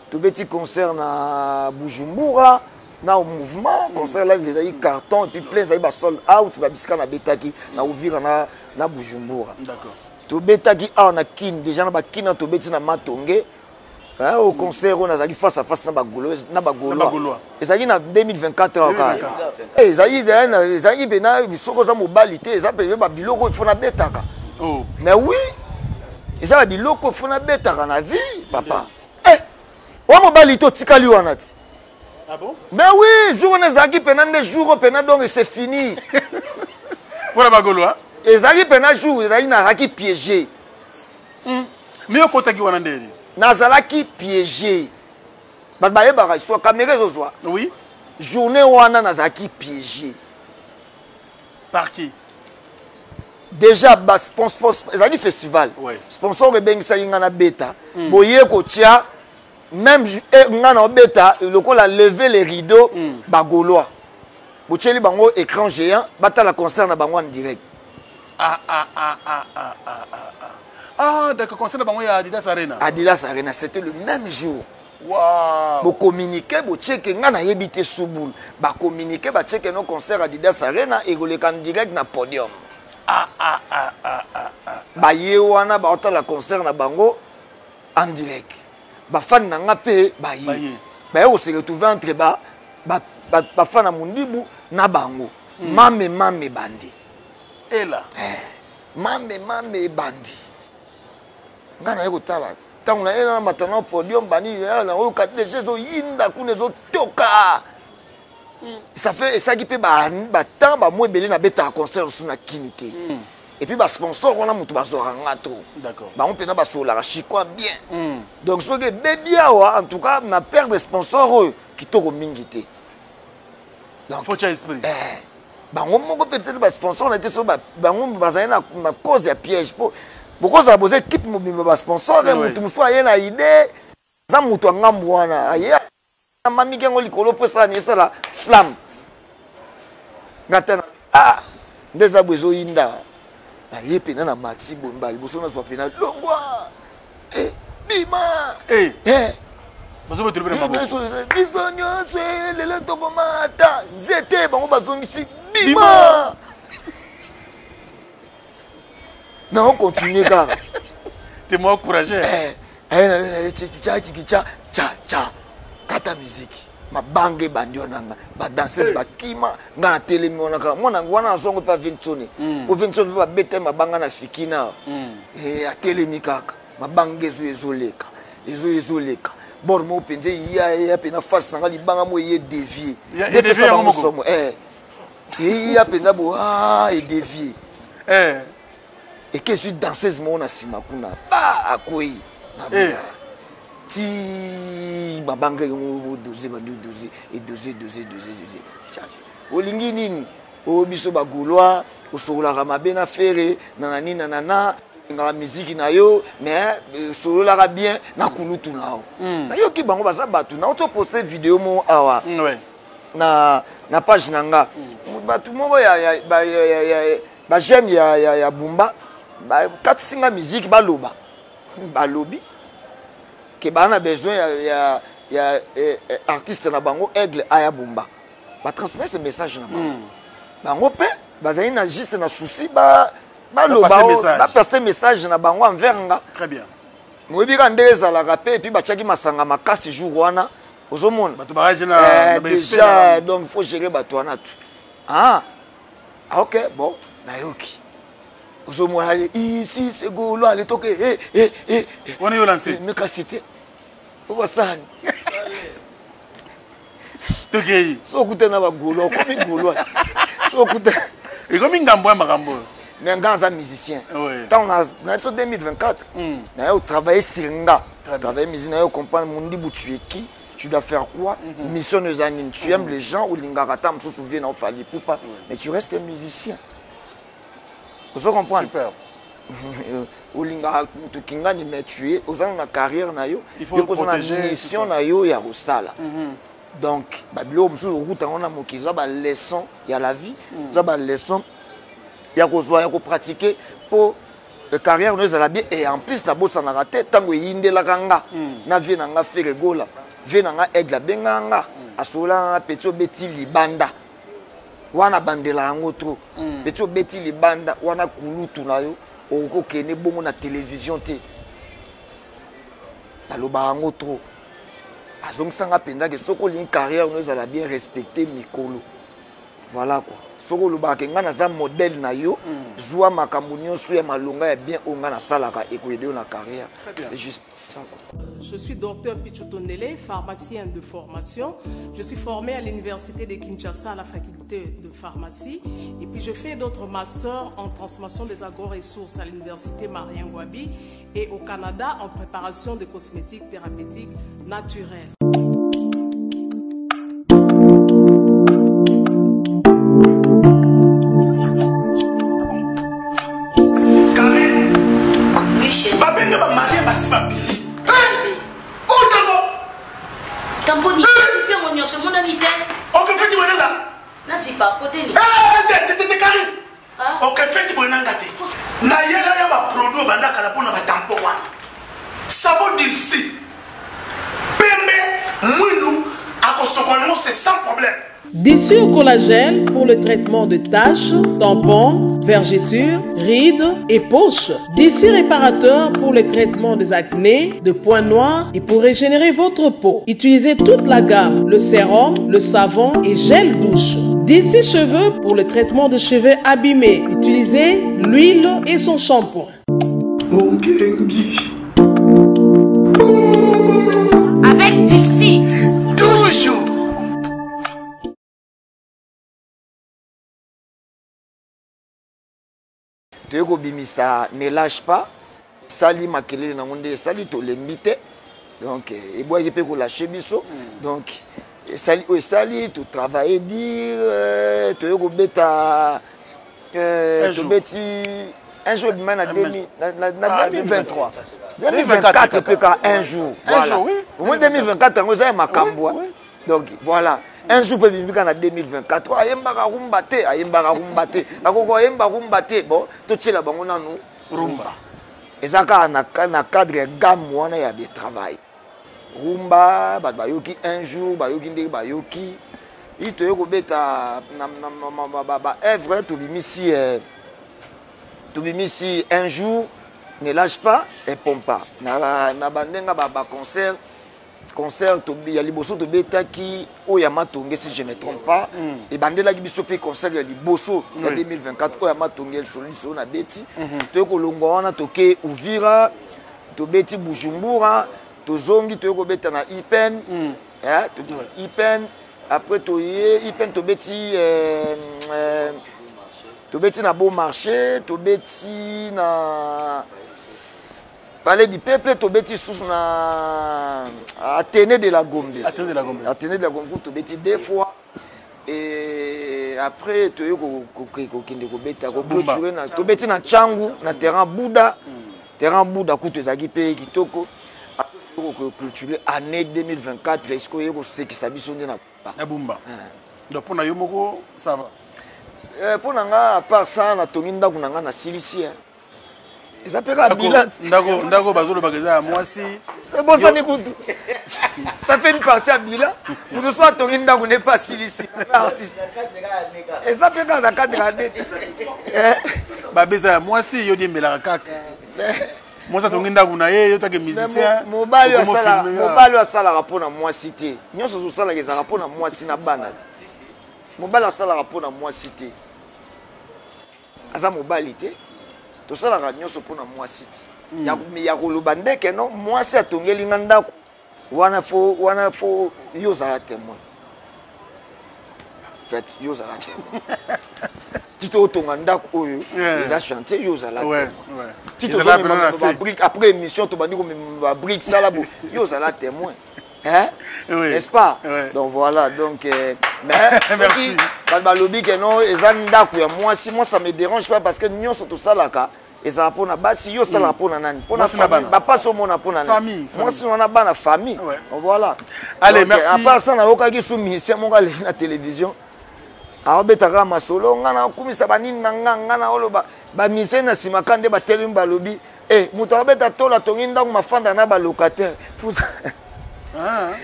tobeti concert na Bujumbura, na mouvement concert live ezalaki carton, et puis plein, ezalaki basold out babisika nabetaki na Uvira na Bujumbura. Tobetaki awa na Kine déjà, na bakina tobeti na Matonge au concert oyo nazalaki face à face na bagaulois, ezalaki na 2024 awa kaka. Ezalaki mpena soki oza mobali te, eza mpe babiloko oyo fo nabetaka. Mais oui, eza babiloko oyo fo nabetaka na vie, papa. Wa mobali te, otikali wana ti. Ah bon? Mais oui, jour wana ezalaki mpena nde jour oyo mpena, donc c'est fini. Mpona bagaulois. Ezalaki mpena jour ezalaki, nazalaki piégé. Mais okotaki wana ndeni? Nazalaki piégé. Bato bayebaka histoire, caméra ezozwa. Oui. Journée wana nazalaki piégé. Par qui? Déjà ezalaki festival. Sponsor ebengisaki nga na beta. Boye kotia même nga na obeta lokola lever les rideaux, bagaulois botieli bango écran géant, batala concert na bango en direct. Ah, ah, ah, ah, ah, ah, ah, ah. Ah, d'accord, concert na bango ya Adidas Arena. Adidas Arena, c'était le même jour. Wow. Bocommuniqué, botieke, nga nayebi te subulu, bacommuniqué, batieke no concert Adidas Arena ekoleka en direct na podium. Ah, ah, ah, ah, ah, ah. Baye wana baotala concert na bango en direct, bafani na nga mpe baye, baye kose retrouver entre ba bafana Mundibu na bango. Mame mame ebandi. Ela. Eh, mame mame ebandi. Ngai naye kotala ntango naye na mata na podium bani eh, na oyo kati deja ezoyinda kuna ezotoka. Ça fait esalaki mpe batemps bamwa ebele nabetaka concert mosusu na kini te. Et puis basponsor wana moto bazwaka nga trop. Bango mpenza basololaka chikwa bien. Donc soki ebebi awa, en tout cas na perdre sponsor oyo kitoko mingi te. Donc, Faut tia esprit. Eh, bango moko mpe peut-être basponsor na te, so bango bazali na cause ya piège mpo bokozala boza équipe mobimba basponsor, moto mosusu aye na idée, aza moto ya ngambo wana, aye amamiki yango likolo mpo esala nini, esala flamme. Nga te na ah nde eza boye ezoyinda, naye mpena na mati boye mbala liboso nazwa mpena longwa. Eh, bima. Eh. Eh. Bazobetela mpe na maboko. Biso nyonso eh, lelo tokomata nzete, bango bazongisi bima. Na okontinue kaka. T'es moins courageux. Eh, eh, eh, cha cha cha cha kata miziki, mabanga ebandi wana, nga badanseuse bakima, nga natelemi wana kaka mwana wana nazwango mpe Vinsone, po Vinsone mpe babeta ye mabanga na fikina. Eh, atelemi kaka, mabanga ezo ezoleka, ezo ezoleka bor moko mpenza eya eya mpe face na nga, libanga mo eye dévier. Ya- Nde edévier pesa yango bango moko? somo. Eh, eya mpenza bo ah, edévier. Eke ezwi danseuse moko na nsima kuna, ba akwei. Eh. Ti mabanga yango dose bandi dose edose dose dose dose charge. Olingi nini? Oyo biso bagaulois osokolaka mabe na Ferre na nani na nana, olingaka miziki na yo mais osololaka bien na kulutu na yo. Nayoki bango baza bato na oto poste video moko awa na page na nga. Bato moko ya ba ya ya ya ba jeune ya Bumba bakatisi nga musique, baloba balobi ke baa na besoin ya artiste na bango Aigle aya Bumba, batransmettre message na bango. Bango mpe bazali na juste na souci baloba Bapase message. Bapase message na bango envers nga. Très bien. Moyebi kaka ndenge ezalaka mpe, et puis batiaki masanga makasi jour wana, ozomona. Bato bareagi na Eh, na ba esprit déjà na bango. Donc faut gérer bato wana tout. Ah ah, ok, bon, nayoki, ozomona ale ici c'est golo ale toke eh, eh, eh, eh. Wana yo lancé. Mikasi te po basani. Tokei. So okutana na bagaulois, okomi gaulois so okuta. Ekomi ngambo ya makambo oyo. Mais nga aza musicien. Ntango na biso 2024 naye otravaille sur nga, travailler musique, naye comprendre Mundibu, tu es qui, tu dois faire quoi, mission no eza nini. Tu aimes les gens, olingaka ata mosusu vie na o Fally Ipupa, mais tu restes un musicien, ozo comprendre? Super. Olingaka motu kingani, mais tu es oza na carrière na yo. Il faut yo mpo oza na protéger, tout mission ça. Na yo ya kosala. Donc babiloko mosusu okuta yango na mokili, eza baleçon ya la vie, eza baleçon ya kozwa, ya kopratike mpo carrière no ezala bien. Et en plus nabosanaka te ntango eyindelaka nga na vie na nga Ferre Gola, vie na nga Aigle abengaka nga, asololaka nga: petit, obeti libanda wana, bandela yango trop. Petit, obeti libanda wana, kulutu na yo okoki kokende bongo na télévision te. Nalobaka yango trop. Azongisanga mpenza ke soki olingi carrière no ezala bien, respecte mikolo. Voilà quoi. Soki olobaka ke ngai naza modèle na yo, zwa makambo nyonso ya malonga ya bien oyo ngai nasalaka, ekoyede yo na carrière. Très bien. C'est juste ça, quoi. Je suis docteur Pichou Tondele, pharmacien de formation. Je suis formé à l'université de Kinshasa à la faculté de pharmacie. Et puis je fais d'autres masters en transformation des agro-ressources à l'université Marien Ngouabi et au Canada en préparation de cosmétiques thérapeutiques naturels. Babenga bamarie basi babili otango. Tamponi zipi yango nyonso emonani te. Oke feti boye nanga. Nazipa koteni. Te, Karine, oke feti boye nanga te. Nayela ya baproduit obanda kala mpona batampo wana, savon dilsi pembe mwindu, akosokola yango, c'est sans problème. Dissure collagène pour le traitement de taches, tampons, vergetures, rides et poches. D'ici réparateur pour le traitement des acnés, de points noirs et pour régénérer votre peau. Utilisez toute la gamme, le sérum, le savon et gel douche. D'ici cheveux pour le traitement de cheveux abîmés. Utilisez l'huile et son shampoing. Avec Dixie. Toujours. Toye kobimisa ne lâche pas esali makelele nango nde esali tolembi te donc eh, ebwaki mpe kolache biso mm. donc esali oyo esali totravaille dire euh, toye kobeta euh, tobeti un jour ebima na 2023 2024 mpe ka un jour voilà au moins 2024 yango eza ya makambo donc voilà un jour mpe ebimi kaka na 2024 ayembaka rumba te ayembaka rumba te akoki ayemba rumba te bon totiela bango nanu rumba eza kaka na, na cadre ya gamme wana ya de travail rumba bato bayoki un jour bayoki ndenge bayoki i toye kobeta baœuvre tobimisi eh, tobimisi un jour ne lâche pas et pompa na, na bandenge baconcert ba concert ya liboso tobetaki oyo ya matonge si je ne trompe pas mm. ebandelaki biso mpe concert ya liboso ya oui. 2024 oyo ya matonge lisolo lisolo na beti mm -hmm. toye kolongwa wana toke uvira tobeti bujumbura tozongi toye kobeta na ipen mm. eh, to, oui. ipen après toye ipen tobeti euh, euh, tobeti na beau marché tobeti na Palais du peuple tobeti susu na Athénée de la Gombe. Athénée de la Gombe. Athénée de la Gombe tobeti deux fois. Et après toye kokende kobeta koclôturer na tobeti na Tshangu na terrain Bouddha. Mm. Terrain Bouddha kutu ezalaki mpe kitoko. Clôturer année 2024 est-ce que oye kosekisa biso nde na na Bumba. Donc mpo na yo moko ça va. Eh, mpo na nga à part ça natongi ndako na nga nasilisi eza mpe kaka bilan ndako ndako bazolobaka eza ya mwasi ebosani kutu ça fait une partie ya bilan moto so atongi ndako ne pas asilisi artiste eza mpe kaka na cadre ya neti eh. babe eza ya mwasi yo diembelaka kaka mwasi atongi ndako na ye yo take musicien mobali oyo asalaka mpo na mwasi te nyonso ozosalaka ezalaka mpo na mwasi na bana mobali asalaka mpo na mwasi te aza mobali te tosalaka nyonso mpo na mwasi ti mm. ya koloba ndeke no mwasi atongeli nga ndako wana fo wana fo yo ozala témoin fait yo ozala témoin ti totonga ndako oyo eza chantier yo ozala ti tozomema babrique après émission tobandi komema babrique sala bo yo ozala témoin Hein? Oui. N'est-ce pas oui. Donc voilà, donc euh, mais soki bato balobi ke non eza ndako ya mwasi moi ça me dérange pas parce que nyonso tosalaka ezala mpona basi yo osalaka mpona mm. nani mpona famille bapasi omona mpona nani mwasi wana bana famille ouais. voilà Allez, donc, merci. à part ça nayokaki su musicien moko aleki na télévision aobeta kaka masolo nga nakumisa banini na nga nga naoloba bamusicien na nsima ka nde batelemi balobi Eh, moto abeta tola atongi ndako mafanda na balocataire fusa ah.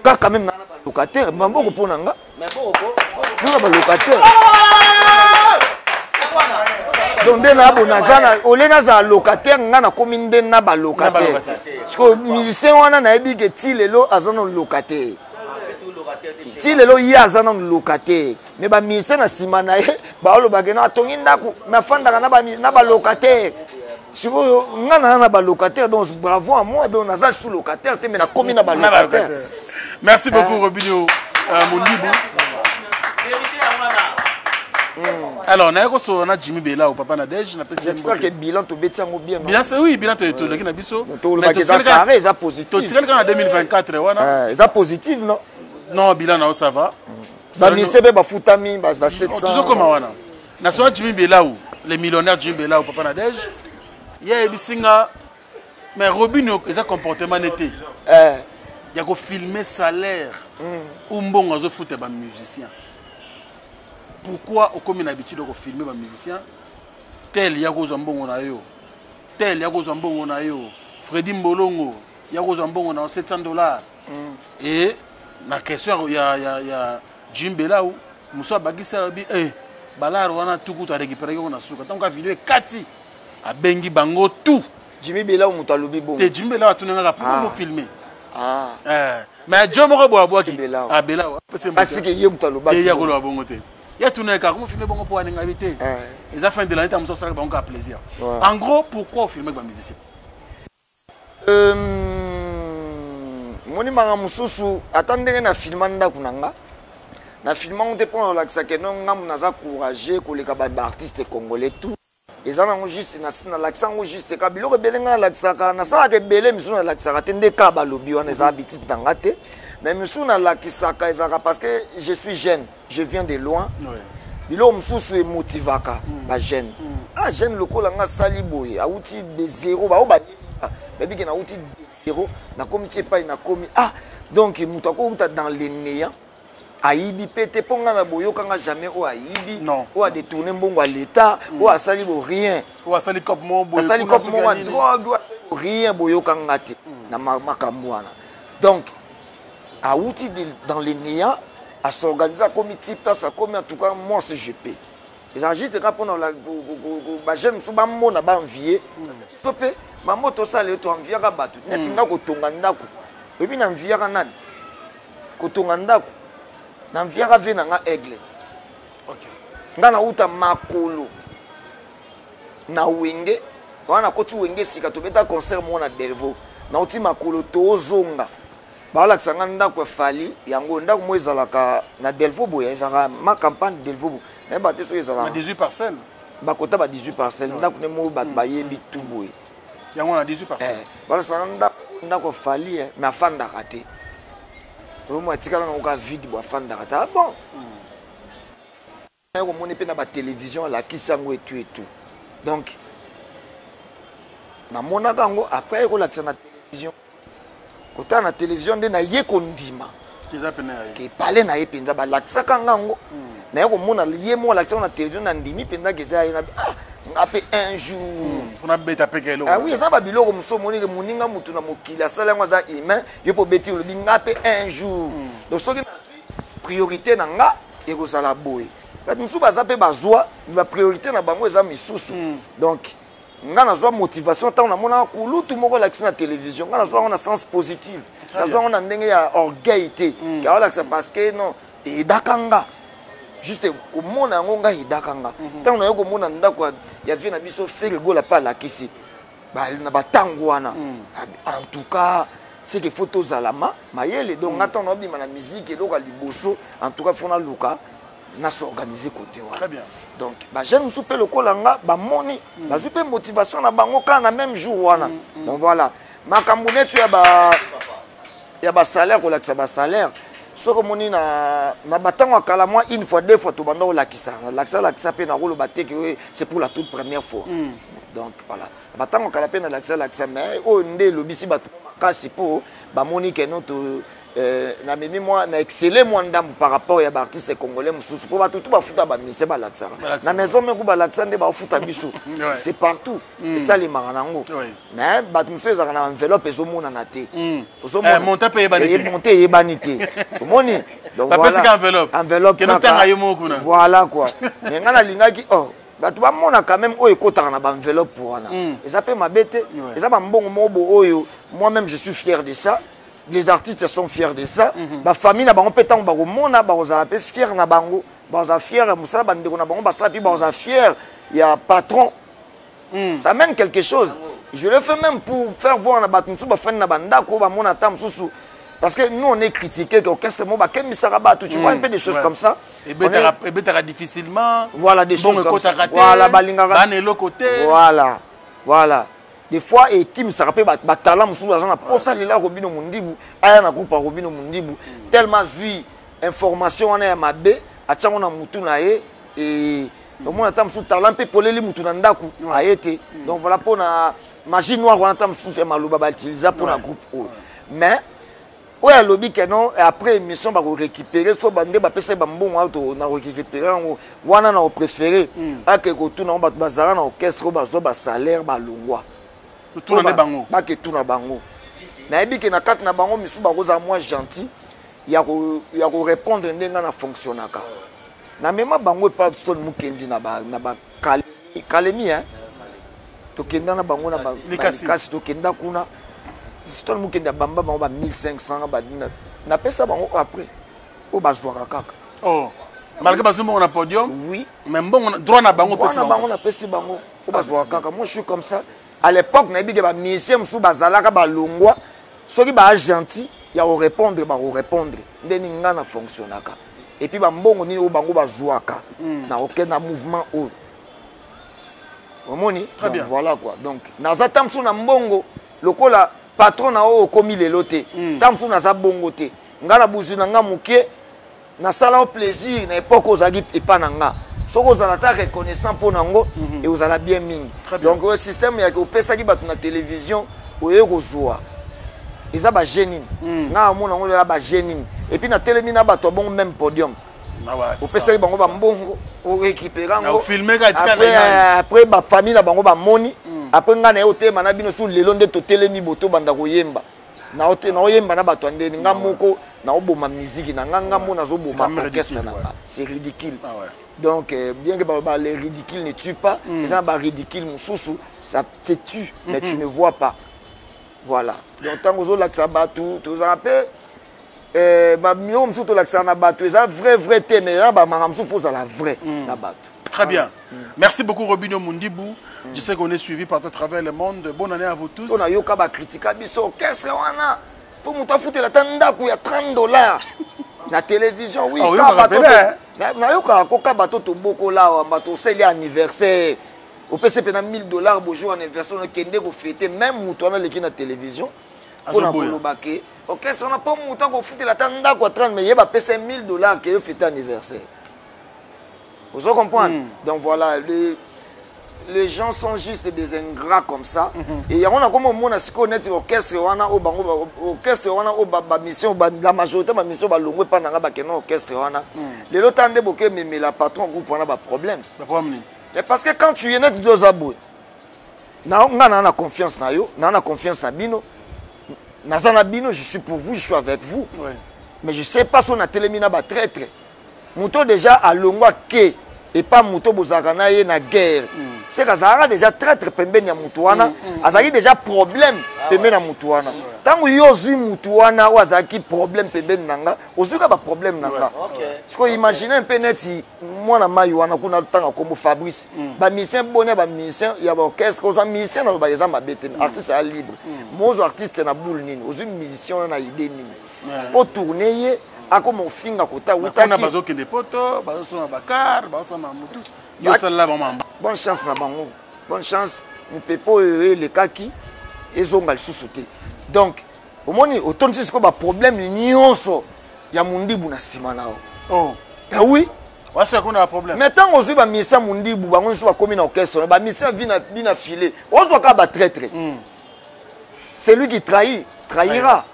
kaka meme na balocataire maboko mpo na nga na balocataire donc nde na bo naza na ole nazala locataire nga nakomi nde na balocataire sikoyo musicien wana nayebi ke ti lelo aza na locataire ti lelo ye aza nanu locataire me bamusicien na nsima na ye baolobake na atongi ndako me afandaka na balocataire sikoyo nga naza na balocataire donc bravo à moi donc naza lisusu locataire te me nakomi na balocataire merci beaucoup robinio euh, mondibu alors naye kosolola na jimmy belao papa na dege napesijespère que bilan tobeti yango bien bilan oui bilan toleki na biso tolobaki eza carré eza positif totikali kaka na 2024 wana euh, eza positif non non bilan nao ça va bamise mpe bafutami ba 700 tozokoma wana nasola jimmy belau le millionnaire jimmy belau papa na dege ye ayebisi nga mais robino eza comportement ne te eh. ya kofilme salaire mm. ou mbongo azofuta bamusicien pourquoi okomi na habitude ya kofilme bamusicien tel ya kozwa mbongo na yo tel ya kozwa mbongo na yo fredi mbolongo ya kozwa mbongo na yo 700 dollars mm. et na question ya, ya, ya Jim Belau mosusu abakisi alobi eh balare wana tukutu arécupéraki yango na suka ntango ka video ekati abengi bango tout. Jimmy Belau moto alobi bongo te. Jimmy Belau atuni ngaka pourquoi ah. filmer ah. Eh, mais jo moko boye abwaki ah, Belau parce que ye moto alobaki ye akoloba bongo te. Ye atuni kaka comment filmer bongo mpo aninga bi te eh. Eza fin de l'année, ntango mosusu asalaka bango kaka plaisir. En gros, pourquoi ofilmaki bamusicien? Euh, moni manga mosusu ata ndenge na filma ndako na nga, na filma ngo te mpo na kolakisa ke no ngambo naza courageux koleka baartiste congolais tout. Eza nango juste nalakisa yango juste ka biloko ebele ngai nalakisaka, nasalaka ebele. Misusu nalakisaka te nde ka balobi wana eza habitude na nga te, mais misusu nalakisaka ezalaka parce que je suis jeune, je viens de loin. Biloko mosusu emotivaka bajeune. Ah, jeune lokola nga asali boye, awuti de zéro, bao bayebi nga, bayebi ke nauti de zéro, nakomi ti epai nakomi. Ah, donc moto akouta dans le néant, ayibi mpe te, mpo ngai na boyokanga jamais oyo ayibi, oyo adetourne mbongo ya l'état, oyo asali bo rien, oyo asali cop moko boye, asali cop moko ya drogue, oyo asali bo rien, boyokanga te na makambo wana. Donc awuti dans le néant, asorganise, akomi ti place akomi. En tout cas, moi ce je peux, ezala juste kaka mpona bajeune mosusu bamona, baenvie biso mpe. Mambo tosala yo, toenviaka bato neti nga kotonga ndako. Oyebi na enviaka nani kotonga ndako? Na enviaka ve na nga Aigle. Nga nauta makolo na Wenge wana, nakoti Wenge sika, tobeta concert moko na Delvaux, nauti makolo, tozonga, balakisa nga ndako ya Fally. Yango ndako moko ezalaka na Delvaux boye, ezalaka ma campagne Delvaux boye, nayeba te soki ezalaka 18 parcelle. Bakota ba 18 parcelle, ndako nde moko bato bayebi tu boye. Yango na 18 parcelle. Eh, balakisa nga ndako, ndako ya Fally, eh, mais afandaka te. Oyo atikala nango ka vide bo, afandaka te. Ah bon, naye komoni mpe na batélévision alakisi yango etu etu. Donc namonaka yango après aye kolakisa na télévision, kotala na télévision nde naye kondima eza pene ya ye. Ke pale na ye mpenza balakisaka nga yango, naye komona ye moko alakisa yango na télévision, nandimi mpenza ke eza ye. Na ah, nga mpe un jour mpona beta peke eloko. Ah oui, eza babiloko mosusu omoni ke moninga motu na mokili asali yango, aza humain, yo mpo obeti, olobi nga mpe un jour. Donc soki nazwi priorité na nga ekozala boye. Bato mosusu baza mpe bazwa bapriorité na bango eza misusu. Donc nga nazwa motivation ntango namonaka kulutu moko alakisi na télévision. Nga nazwa yango na sens positive, nazwa yango na ndenge ya orgueil te ke aolakisa, parce que non, eyedaka nga juste komona yango. Ngai eyedaka nga ntango naye komona ndako ya vie na biso Ferre Gola mpe alakisi na batango wana. En tout cas, c'est que faut tozala ma mayele. Donc nga ntango naobima na musique, eloko ya liboso, en tout cas, faut naluka nasorganiser côté wana. Très bien. Donc bajeune mosusu mpe lokola nga bamoni, bazwi mpe motivation na bango kaka na même jour wana. Donc voilà, makambo neti ya ba ya basalaire, kolakisa basalaire, soki omoni na batango ya kala, mwa une fois, deux fois tobanda kolakisa, nalakisa lakisa mpe, nakoloba te ke c'est pour la toute première fois. Donc voilà, na batango ya kala mpe nalakisa lakisa, mais oyo nde elobisi bato makasi mpo bamoni ke no to namemi mwa na excelle mwa ndambo par rapport ya baartiste congolais mosusu, mpo bato tu bafuta bamusicien, balakisaka na maison meko, balakisa nde bafuta biso. C'est partout esalemaka nango, mais bato mosusu ezalaka na enveloppe, ezomonana te. Montant mpe eyebani te. Montant eyebani te, omoni. Donc voilà, enveloppe, enveloppe. Kende otanga yo moko kuna. Voilà quoi. Mais ngai nalingaki, oh, bato bamona quand même oyo ekotaka na baenveloppe wana. Eza mpe mabe te, eza bambongo moko bo oyo moi-même je suis fier de ça, les artistes sont fiers de ça. Bafamille na bango mpe ntango bakomona, bakozala mpe fier na bango, bakozala fier ya mosala bandeko na bango basala, mpe bakozala fier ya patron. Ça mène quelque chose. Je le fais même pour faire voir na bato mosusu bafandi na bandako oyo bamona ata mosusu, parce que nous on est critiqué que orchestre mo bakemisaka bato, tu vois, un peu des choses comme ça. Ebetaka difficilement. Voilà, des choses comme ça. Ekotaka te. Voilà, balingaka bana eloko te. Voilà, des fois ekimisaka mpe batalent mosusu aza na posa. Lela Robino Mondibu aya na groupe ya Robino Mondibu, tellement zwi information wana ya mabe, atiango na mutu na ye e omona ata mosusu talent mpe poleli mutu na ndako aye te. Donc voilà, mpona magie noire wana, ata mosusu ya maloba bautiliza mpona groupe oyo. Mais oyo alobi ke non, après émission bakorécupérer, so bande bapesaki bambongo awa, na korécupérer yango wana, na kopréféré ake kotuna yango bato bazala na orchestre oyo bazwa basalaire balongwa. Totuna nde bango. Baketuna bango. Nayebi ke na kati na bango misusu bakozala mwa gentil. ya korépondre nde ngai na fonctionnaka. Namema bango epa Stone Mukendi na ba na ba Kalemi, Kalemi hein. Tokenda na bango na ba Likasi, tokenda kuna. Stone Mukendi abamba bango ba 1500 ba napesa bango après oyo bazwaka kaka. Oh. Malgré bazwi mbongo na podium. Oui. Mais mbongo droit na bango pesi bango. Droit na bango napesi bango oyo bazwaka kaka. Moi je suis comme ça. À l'époque nayebi ke ba musiciens mosusu bazalaka balongwa soki ba gentil ya ko répondre ba ko répondre nde ni nga na fonctionnaka. Et puis ba mbongo nini oyo bango bazuaka na oke na mouvement oyo. Omoni? Donc voilà quoi. Donc naza ta mosusu na mbongo lokola patron na oyo okomi lelo te. Ta mosusu naza bongo te. Nga na buzwi na nga moke nasala yo plaisir na époque ozalaki epa na nga. Soki ozala ata reconnaissant mpo na yango, et ozala bien mingi. Donc oyo système ya opesaki bato na télévision oye kozwa eza ba jeu nini? Nga amona yango eza ba jeu nini? Et puis natelemi na bato ya bongo même podium. Opesaki bango ba mbongo, o récupérer yango. Après ba famille na bango bamoni. Après nga na ye otema na bino su lelo nde totelemi boto banda koyemba. Naoyemba na bato ya ndeni nga moko naoboma musique na nga nga moko nazoboma orchestre na nga. C'est ridicule. Donc bien que ba, les ridicules ne tuent pas, eza na ba ridicule mosusu ça te tue mais tu ne vois pas. Voilà. Donc ntango ozolakisa bato tozala mpe ba biloko mosusu tolakisaka na bato eza vrai vrai te, mais eza ba makambo mosusu faut ozala vrai na bato. Très bien. Merci beaucoup Robinho Mundibu. Je sais qu'on est suivi partout à travers le monde. Bonne année à vous tous. On a yoka ba critique biso orchestre wana. Pour mutu afutela ta ndaku ya 30 $ na télévision. Oui, Ah, ka oui, bato rappelez, hein. na yoka ko ka bato to bokola wa bato seli anniversaire. Opese pe na 1000 $ bonjour anniversaire on kende ko fêter même mutu wana leki na télévision. Pona Azoboya. koloba ke orchestre wana po mutu akofutela ta ndaku ya 30 mais ye ba pesa 1000 $ ke yo fêter anniversaire. Vous comprenez? Donc voilà, les gens sont juste des ingrats comme ça. Et il y a comme on a ce qu'on est orchestre wana au bango orchestre wana au ba, ba mission ba, la majorité ba mission ba longwe pa nanga ba keno orchestre wana. Les autres tande boke mais la patron groupe wana ba problème. Ba problème ni. Mais parce que quand tu es net deux abou na nga na na confiance na yo, na na confiance na bino. Na na bino, je suis pour vous, je suis avec vous. Mais je sais pas si on a télémina ba traître. Moto déjà alongwa ke et pas moto bozalaka na ye na guerre. C'est qu'azalaka déjà traître pembeni ya moto wana, azalaki déjà problème pembeni ya moto wana. Tango yo ozwi moto wana oyo azalaki problème pembeni na nga, ozwi kaka ba problème na nga. Parce que imaginez un peu neti mwana mai wana kuna tanga kombo Fabrice. Ba musicien boni ba musicien ya ba orchestre, ozwa musicien na ba eza mabe te, artiste ya libre. Mozo artiste na boule nini, ozwi musicien wana na idée nini. Po tourner ye akoma ofinga kota Bakona utaki. bazokende poto, bazosomba bakar, bazosomba mutu. Yo sala ba mamba. Bonne chance na bango. Bonne chance mupepo oyo elekaki ezonga lisusu te. Donc omoni otondisi sikoyo ba problème nyonso ya mundibu na nsima na yo. Oh. Eh oui. Wasi akuna ba problème. Mais tango ozwi ba musicien mundibu bango nyonso bakomi na orchestre, ba musicien vina bina filet. Ozwa kaka ba traître. Celui qui trahit, trahira.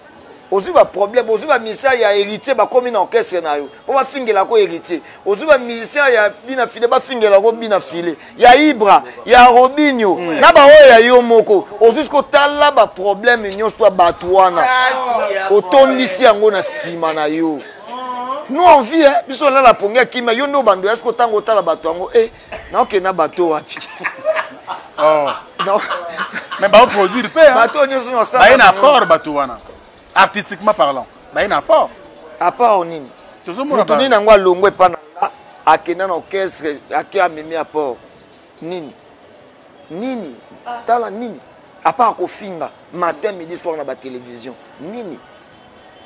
Ozwi ba problème, ozwi ba musicien ya héritier bakomi na orchestre na yo. Po bafingela ko héritier. Ozwi ba musicien ya bina filet bafingela ko bina filet. Ya Ibra, ya Robinho, na ba oyo ya yo moko. Ozwi siko tala ba problème nyonso ya bato wana. Otondisi yango na nsima na yo. Nous on vit, hein, biso lala pongi ya kimia, yo ndo bando ya siko tango otala bato yango, eh, na okenda bato wapi? Oh. Non. Mais ba produire pe, hein. Bato nyonso na sala Ba na bango. apport bato wana. Artistiquement parlant, ba na apport. Apport nini? Tozomona Mutu ba- nini yango alongwe epa na nga, akenda na orchestre, ake amemi apport. Nini? Nini? Tala nini? À part kofinga matin midi soir na ba télévision. Nini?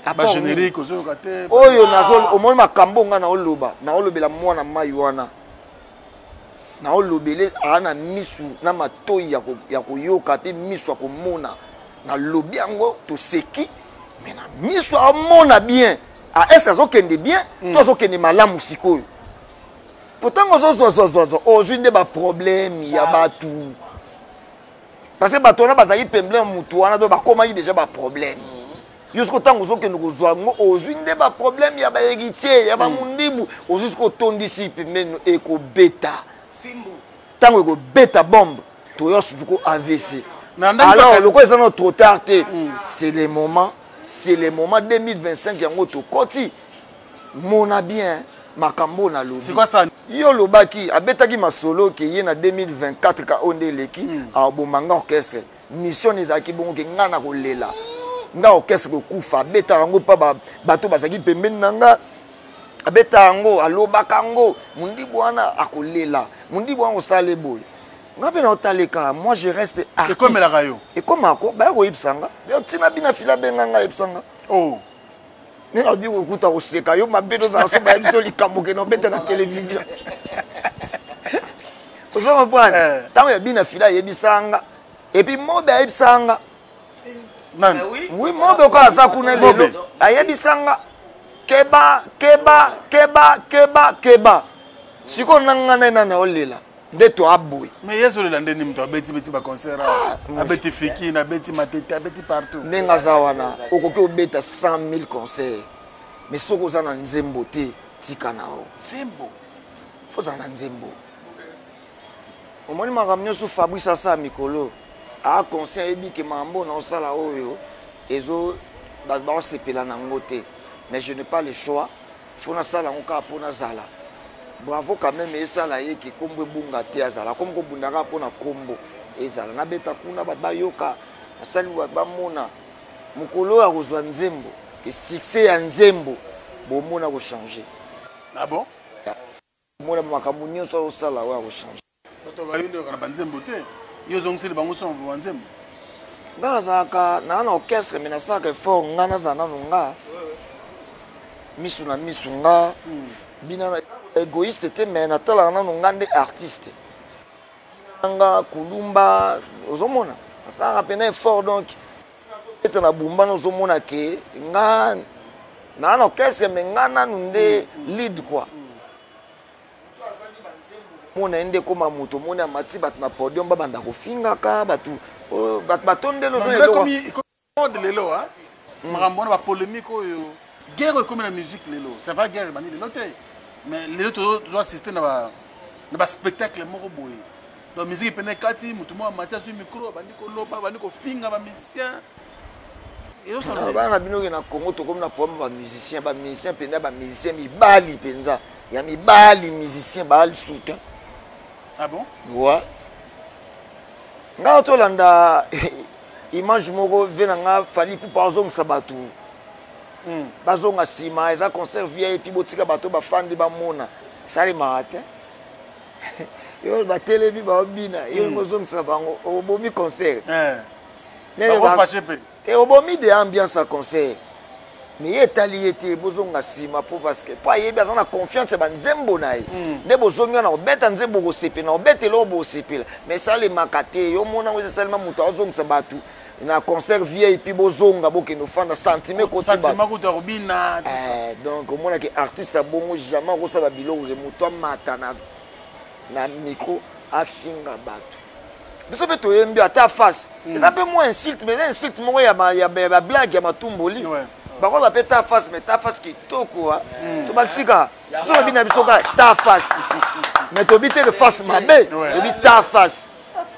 Ba Apport nini? générique ozoyoka te. Oyo nazo omoni makambo nga na oloba, na olobela mwana mai wana. Na olobele a na misu na matoi ya koyoka pe misu ya komona. Na lobi yango toseki, mais na misu amona bien. A est-ce azokende bien, to azokende malamu sikoyo. Pourtant ozo zo zo zo zo, ozwi nde ba problème ya batu. Parce que bato wana bazali pembeni ya mutu wana, donc bakomaki déjà ba problème. Yo siko ntango ozokende kozwa yango, ozwi nde ba problème ya ba héritier, ya ba mundibu, ozwi siko otondisi pembeni ekobeta. Ntango ekobeta bombe, toyo susu ko AVC. Na ndenge Alors, baka- lokola eza no trop tard te, c'est le moment. C'est le moment 2025 yango tokoti. Mona bien makambo nalobi. C'est quoi ça? Yo olobaki abetaki masolo ke ye na 2024 ka oyo nde eleki mm. aboma nga orchestre. Mission ezalaki bongo ke nga na kolela nga orchestre kokufa abetaka yango mpa bato bazalaki pembeni na nga abeta yango alobaka yango mondibu wana akolela mondibu wana kosala ye boye nga mpe naotaleka moi je reste artiste ekomelaka yo ekomaka baya koyebisa nga ntina bina fila abenga nga ayebisa nga oh. nde nabi kokuta koseka yo mabe tozala so bayebi so likambo kende obeta na televizio ozo comprendre ntango ya bina fila ayebisa nga epuis mobe ayebisa nga nani oui mobe oyo aza kuna lelo ayebisa nga keba keba keba keba keba sikoyo na nga naye nani aolela nde toaboye mais ye azolela nde nini moto abeti beti baconcert ah, abeti fikine abeti matete abeti partout ndenge aza wana okoki obeta 100 000 concert mais soki oza na nzembo te tika na yo nzembo fozala na nzembo Omoni makambo nioso Fabrice asala mikolo a conscient ayebi ke makambo na osala oyo ezo bato baosepela na yango te mais je n'ai pas le choix faut nasala yango kaka mpo nazala bravo quand même esala ye ke kombo ebunga te azala akomi kobunda kaka mpo na kombo ezala nabeta kuna bato bayoka nasali bato bamona mokolo oyo akozwa nzembo ke succès ya nzembo bomona kochange ah bon Mona makambo nyonso azosala oyo akochange. Bato bayo nde na banzembo te yo ozongiseli bango so banzembo. Nga nazalaka naa na orchestre mais nasalaka effort nga nazala nanu nga misu na misu nga hmm. bina na égoïste te mais natalaka nanu nga nde artiste nga kulumba ozomona nasalaka mpena effort donc beta na bumba nazomona ke nga naa na orchestre mais nga nanu nde lead quoi mona ye nde ekoma moto omoni amati bato na podium babanda kofingaka bato bato batondeli mode lelo makambo wana bapolémique oyo guerre ekomi na musique lelo c'est vrai guerre ebandi lelo te mais lelo tozo assiste na baspectacle moko boye donc musique epene ekati moto moko amati azwi micro abandi koloba abandi kofinga bamusicien bana na bino ke na congo tokomi na problème bamusicien bamusicien mpenza bamusicien mibali mpenza ya mibali musicien baali soutien ah bon wa ngai tolanda image moko ve na nga fali pupa azongisa bato hmm. bazonga nsima eza concert vip botika bato bafandi bamona salemaka te yo batelemi baobina yo hmm. ozongisa bango obomi concert eh. Te obomi de ambiance ya concert mais ye etali ye te bozonga nsima mpo parce que mpo ayebi aza na confiance ya banzembo na ye hmm. nde bozongi wana kobeta nzembo okosepela obeta eloko bosepela mais esalemaka te yo mona yango esalema moto azongisa bato na concert vip bozonga bokende ofanda sentiment ekoti eh, donc omonaki artiste ya bongo jamais akosala biloko ke moto amata na, na micro afinga bato biso mpe toyembi ata face mm. eza mpe mwa insulte mais eza insulte moko ya bablague ya matumboli bakoba mpe ta face mais ta face kitoko mm. tobakisika biso babi na biso kaka ta face mais tobi te ke face mabe tobi ta face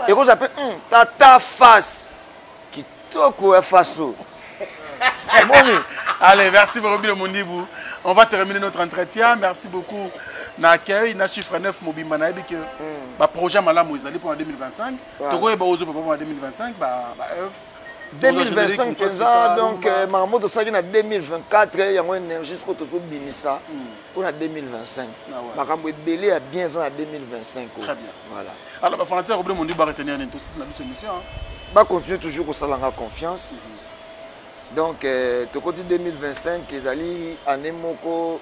ekozala mpe hmm, ta ta face kitoko ya face oyo omoni Allez, merci beaucoup, Mondibu. On va terminer notre entretien. Merci beaucoup. Na accueil, na chiffre 9, Mobimba, na que mm. ba projet malamu ezali pour 2025. Tokoyeba ozo pour 2025 ba ba œuvre. 2025 mpenza donc euh, makambo tosalaki na 2024 yango énergie sikoyo tozobimisa mpo na 2025 makambo ebele ya bien eza na 2025 Très bien. Voilà. Alors, bafanatique ya Robert Mondi ba retenir nini tosisi na biso émission. Ba continuer toujours kosala nga confiance. Mm -hmm. Donc euh, tokoti 2025 ezali année moko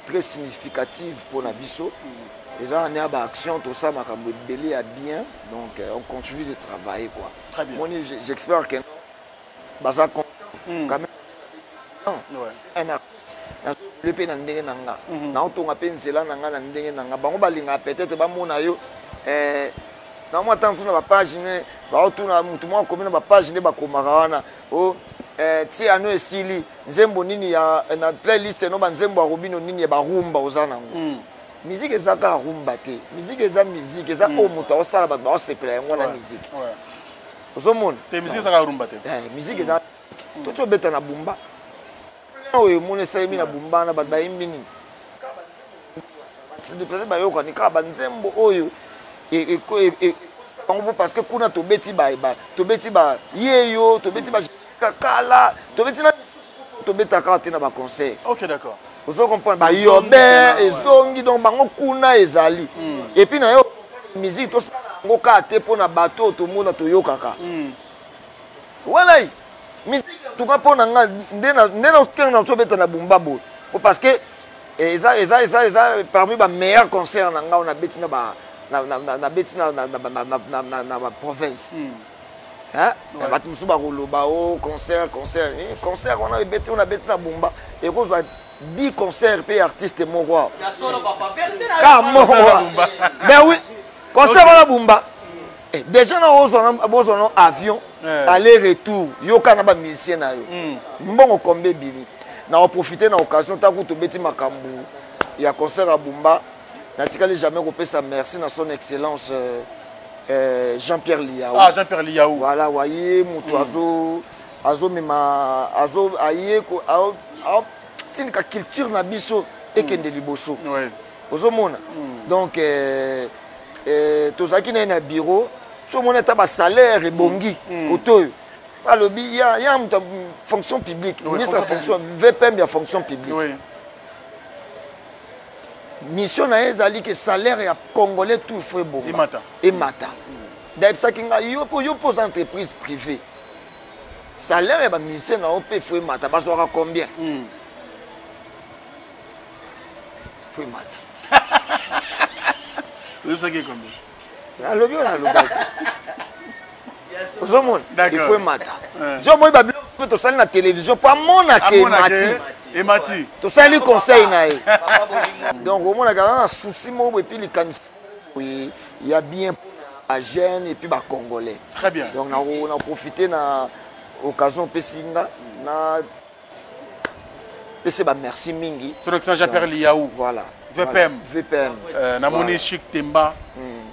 très significative mpo na biso. Mm -hmm. Eza année ya ba action tosala makambo ebele ya bien. Donc euh, on continue de travailler quoi. Très bien. Moni j'espère que baza content mm. quand même non ouais. un artiste nazovule mpe na ndenge na nga mm -hmm. naotonga mpe nzela na nga na ndenge na nga bango balingaka peut-être bamona yo eh, na mwa ntango mosusu na bapage ne baotuna motu moko akomi na bapage nde bakomaka wana o oh, eh, ti ano esili nzembo nini ya na playlist no banzembo ya robino nini ya barumba oza nango mm. Musique eza kaka rumba te. Musique eza musique, eza mm. oyo moto aosala bato baosepela yango wana musique. Ouais. Ozomona? Te musique eza kaka rumba te. Eh, musique eza mm. musique. Toti obeta na bumba. Oyo emoni esalemi na Bumba na bato bayembi nini? Déplace bayokani kaka banzembo oyo bango mpo parce que kuna tobeti ba tobeti ba yeyo, tobeti ba kala, tobeti na misusu kutu tobetaka kaka te na baconcert. Ok, d'accord. Ozo comprendre, bayobe ezongi, donc bango kuna ezali. Et puis na yo musique tosala yango kaka te mpo na bato oyo tomona toyokaka. Walai musique en tout cas mpo na nga nde na okende na tobeta na Bumba boye po parce que eza eza eza eza parmi ba meilleurs concerts na nga oyo nabeti na ba nabeti na na na na na ba province. Hein? Bato mosusu bakoloba o concert concert concert wana ebeti oyo nabeti na Bumba ekozwa 10 concert mpe artiste moko awa ka moko. Ben oui, concert wana Bumba déjà na ozwa no avion aller retour, yoka na bamusicien na yo mbongo kombe ebimi. Na oprofite na occasion ntango tobeti makambo ya concert ya Bumba, natikali jamais kopesa merci na son excellence Jean-Pierre Liaou. Ah, Jean-Pierre Liaou. Voilà, waye moto azo azomema azo aye tindika culture na biso ekende liboso. Ozomona, donc tozalaki na ye na bureau, so omoni ata basalaire ebongi kote oyo alobi ya moto fonction publique, ministre ya fonction, VPM ya fonction publique, mission na ye ezali ke salaire ya congolais tout faut ebonga, emata. Ndayebisaki ngai yo mpo yo mpo oza entreprise privée, salaire ya bamusicien na yo mpe faut emata. Bazwaka combien? Faut emata. Oyebisaki combien? Nalobi oyo nalobaki, ozomona, il faut emata. Jo omoni babiloko mpe tosali na télévision mpo amonake emati. Emati. Tosali conseil na ye, donc omonaka aza na souci moko boye, et puis likanisi boye ya bien bajeune et puis bacongolais. Très bien. Donc na profite na occasion opesi nga na pesi bamerci mingi. Son excellence Jean-Pierre Liaou. Voilà. VPM. VPM. Namoni Chic Temba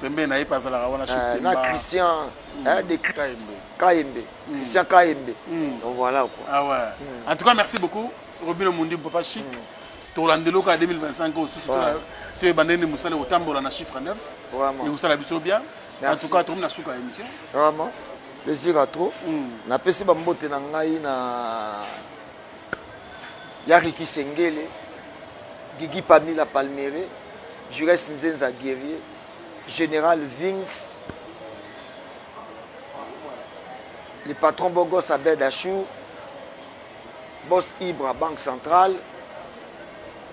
pembeni na ye mpe azalaka wana, Chic Temba. Na Christian de Kayembe, Christian Kayembe, donc voilà quoi. Ah ouais. En tout cas, merci beaucoup Robino Mundi, papa Chic. Tolandeli oka 2025 oyo susu toyeba ndenge mosala ekotambola na chiffre 9, ekosala biso bien. En tout cas, tokomi na suka ya émission. Vraiment plaisir à trop. Napesi bambote na ngai na ya Riki Sengele, Gigi Pamila Palmere, Jures Nzenza Guerrier, Général Vinx, le patron Bogos Abed Achour, Boss Ibra Banque Centrale,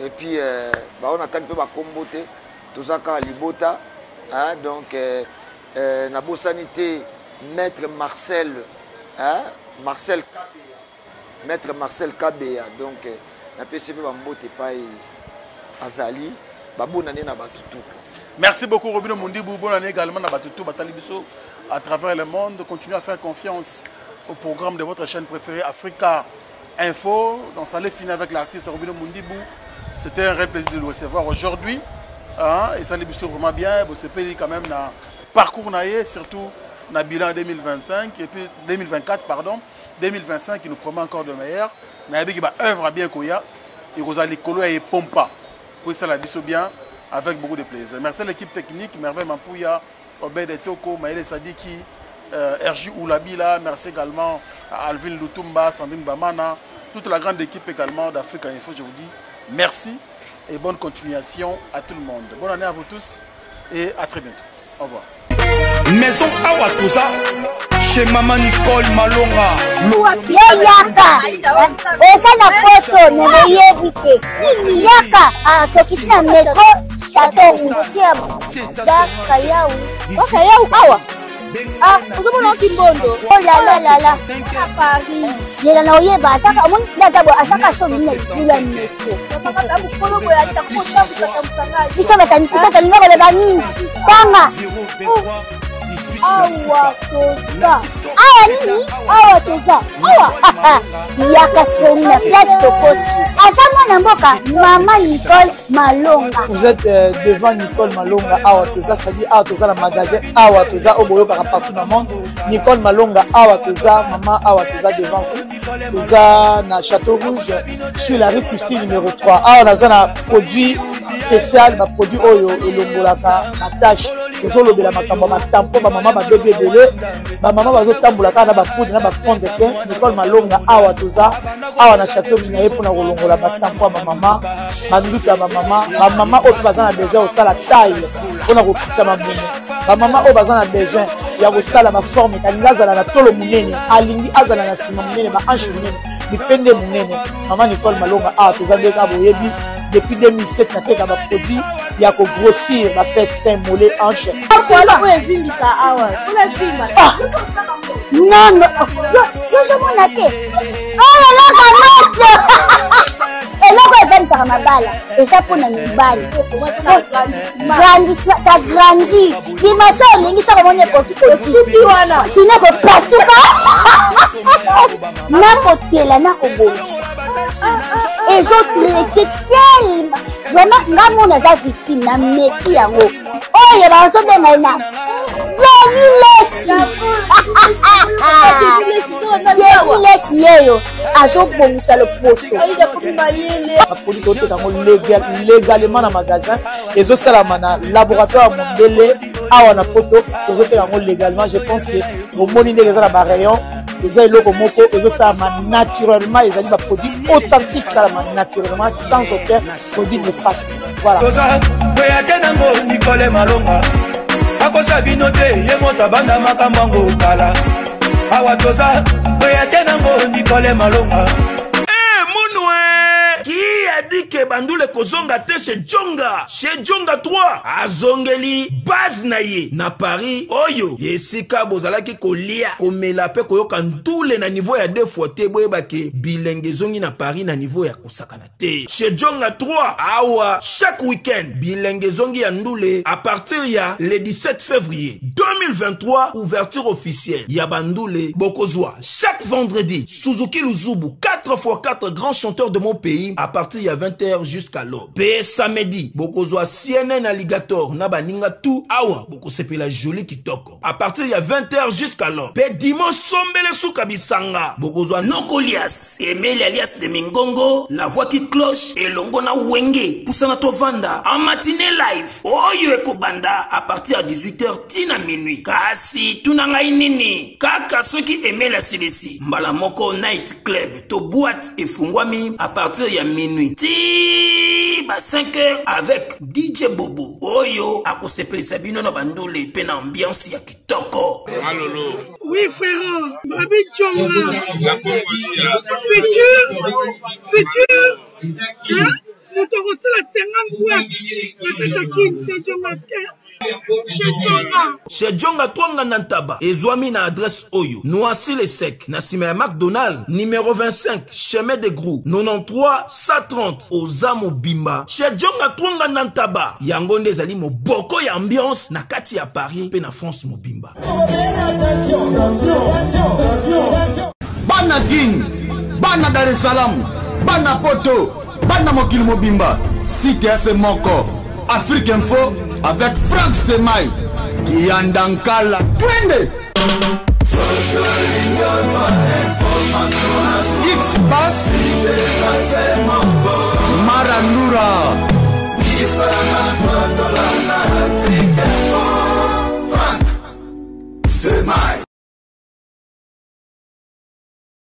et puis bao natali mpe bakombo te, toza kaka libota, hein, donc nabosani te maître Marcel, hein, Marcel Kabeya, maître Marcel Kabeya, donc napesi mpe bambote epai azali, babonane na bato tout. Merci beaucoup Robino Mundibu, bonne année également na bato tout batali biso à travers le monde. Continuez à faire confiance au programme de votre chaîne préférée Africa Info. Donc ça allait finir avec l'artiste Robino Mundibu. C'était un réel plaisir de le recevoir aujourd'hui. Hein, et ça allait vraiment bien. Bon, c'est quand même na parcours na ye, surtout na bilan 2025 et puis 2024 pardon, 2025 qui nous promet encore de meilleurs. Na yebi ki ba œuvre bien koya et kozali kolo ya pompa. Pour ça la biso bien avec beaucoup de plaisir. Merci à l'équipe technique, Merveille Mampouya, Obed Etoko, Maël Sadiki, RJ Oulabila, merci également à Alvin Lutumba, Sandrine Bamana, toute la grande équipe également d'Africa Info. Je vous dis merci et bonne continuation à tout le monde. Bonne année à vous tous et à très bientôt. Au revoir. Maison Awa Toza, chez Maman Nicole Malonga. Yo yaka oza na poto me boyebi te, yaka tokiti na métro Château Rouge Bakayau. Bakayau awa. Ah, ozomona oki mbondo. Oh la la la la. Na Paris. Zela na oyeba asaka omoni nde aza boye, asaka so bino na métro. Mokolo boye alita kotambusa tambusa ngai. Biso batani biso tolinga koloba mingi tanga. Awa toza. Awa nini? Awa toza. Awa yaka sikoyo na place tokoti. Aza mwana mboka mama Nicole Malonga. Vous êtes devant Nicole Malonga awa toza, c'est-à-dire awa toza na magasin awa toza oyo boyokaka partout na monde. Nicole Malonga awa toza, mama awa toza devant vous. Toza na Château Rouge sur la rue Christine numéro 3. Awa naza na produit spécial, ba produit oyo elongolaka ba tache. Tozolobela makambo ya ba tampon, ba mama babebi ebele, ba mama bazotambola kaka na ba poudre na ba fond de teint. Nicole Malonga awa toza awa na Château Rouge na ye mpona kolongola ba tampon ya ba mama, ba nduta ya ba mama, ba mama oyo mpe baza na besoin ya kosala taille mpona kokitisa mabumu, ba mama oyo baza na besoin ya kosala ba forme, alingi azala na tolo monene, alingi azala na nsima monene, ba hanche monene, mipende monene. Mama Nicole Malonga awa toza nde kaka boyebi depuis 2007 nateka ba produit ya ko grossir ba fesses, sein, mollet, hanche. Voilà oyo evimbisa awa mpona evimba. Ah! Non, non, yozomona te oyo eloko moto eloko evandisaka mabala eza mpona mibali. Grandissement, ça grandit. Dimension olingi soko omoni ekoki osuki wana sino ekopasuka nakotela nakobongisa ezotraite telema vraiment. Nga mona aza victime na meki yango oyo bazobenga ye na Denis Lesi. Denis Lesi yeyo azobongisa loposo. Baproduit toteka yango légalement na magasin, ezosalama na laboratoire ya mondele awa na poto. Tozoteka yango légalement. Je pense que bomoni ndenge eza na barayon. Eza eloko moko ezosalama naturellement, ezali baproduit authentique, esalama naturellement sans aucun produit néfaste. Voilà. Toza kweya te nango Nicole Malonga akosa bino te, ye moto abanda makambo yango kala. Awa toza kweya te nango Nicole Malonga. Munwe qui a dit que bandule kozonga te chez Djonga? Chez Djonga 3 azongeli base na ye na Paris, oyo esika bozalaki kolia, komela pe koyoka ndule na niveau ya deux fois te. Boyeba ke bilenge ezongi na Paris na niveau ya kosakana te. Chez Djonga 3 awa, chaque week-end bilenge ezongi ya ndule à partir ya le 17 février 2023, ouverture officielle ya bandule. Bokozwa chaque vendredi Suzuki Luzubu 4x4, grand chanteur de mon pays, à partir ya 20h jusqu'à l'aube. Pe samedi bokozwa CNN Alligator na baninga tout. Awa bokosepela joli kitoko à partir ya 20h jusqu'à l'aube. Pe dimanche sombele suka bisanga bokozwa Nokolias Emeli alias de Mingongo, la voix qui cloche, elongo na Wenge Pusana Tovanda en matinée live oyo ekobanda à partir ya 18h tina minuit. Kasi tuna ngai nini kaka soki Emeli asilisi mbala moko, night club to boîte efungwami à partir ya minuit ti ba 5 heures avec DJ Bobo oyo akosepelisa bino na bandule mpe na ambiance ya kitoko. Malolo. Oui frère, Babi Djonga. Futur, futur, hein? Moto akosala 50 boîte na kati ya Kin, c'est Djonga chez Djonga. Chez Djonga Twanga na Ntaba ezwami na adresse oyo: Noisy le Sec, na nsima ya McDonald, numéro 25, chemin de Grou, 93 130. Oza mobimba chez Djonga Twanga na Ntaba. Yango nde ezali moboko ya ambiance na kati ya Paris mpe na France mobimba. Bana Kin, bana Dar es Salaam, bana poto, bana mokili mobimba, site ya se moko Afrique Info avec Frank Semai Kiyanda Nkala. Twende X Bass Marandura. Semai.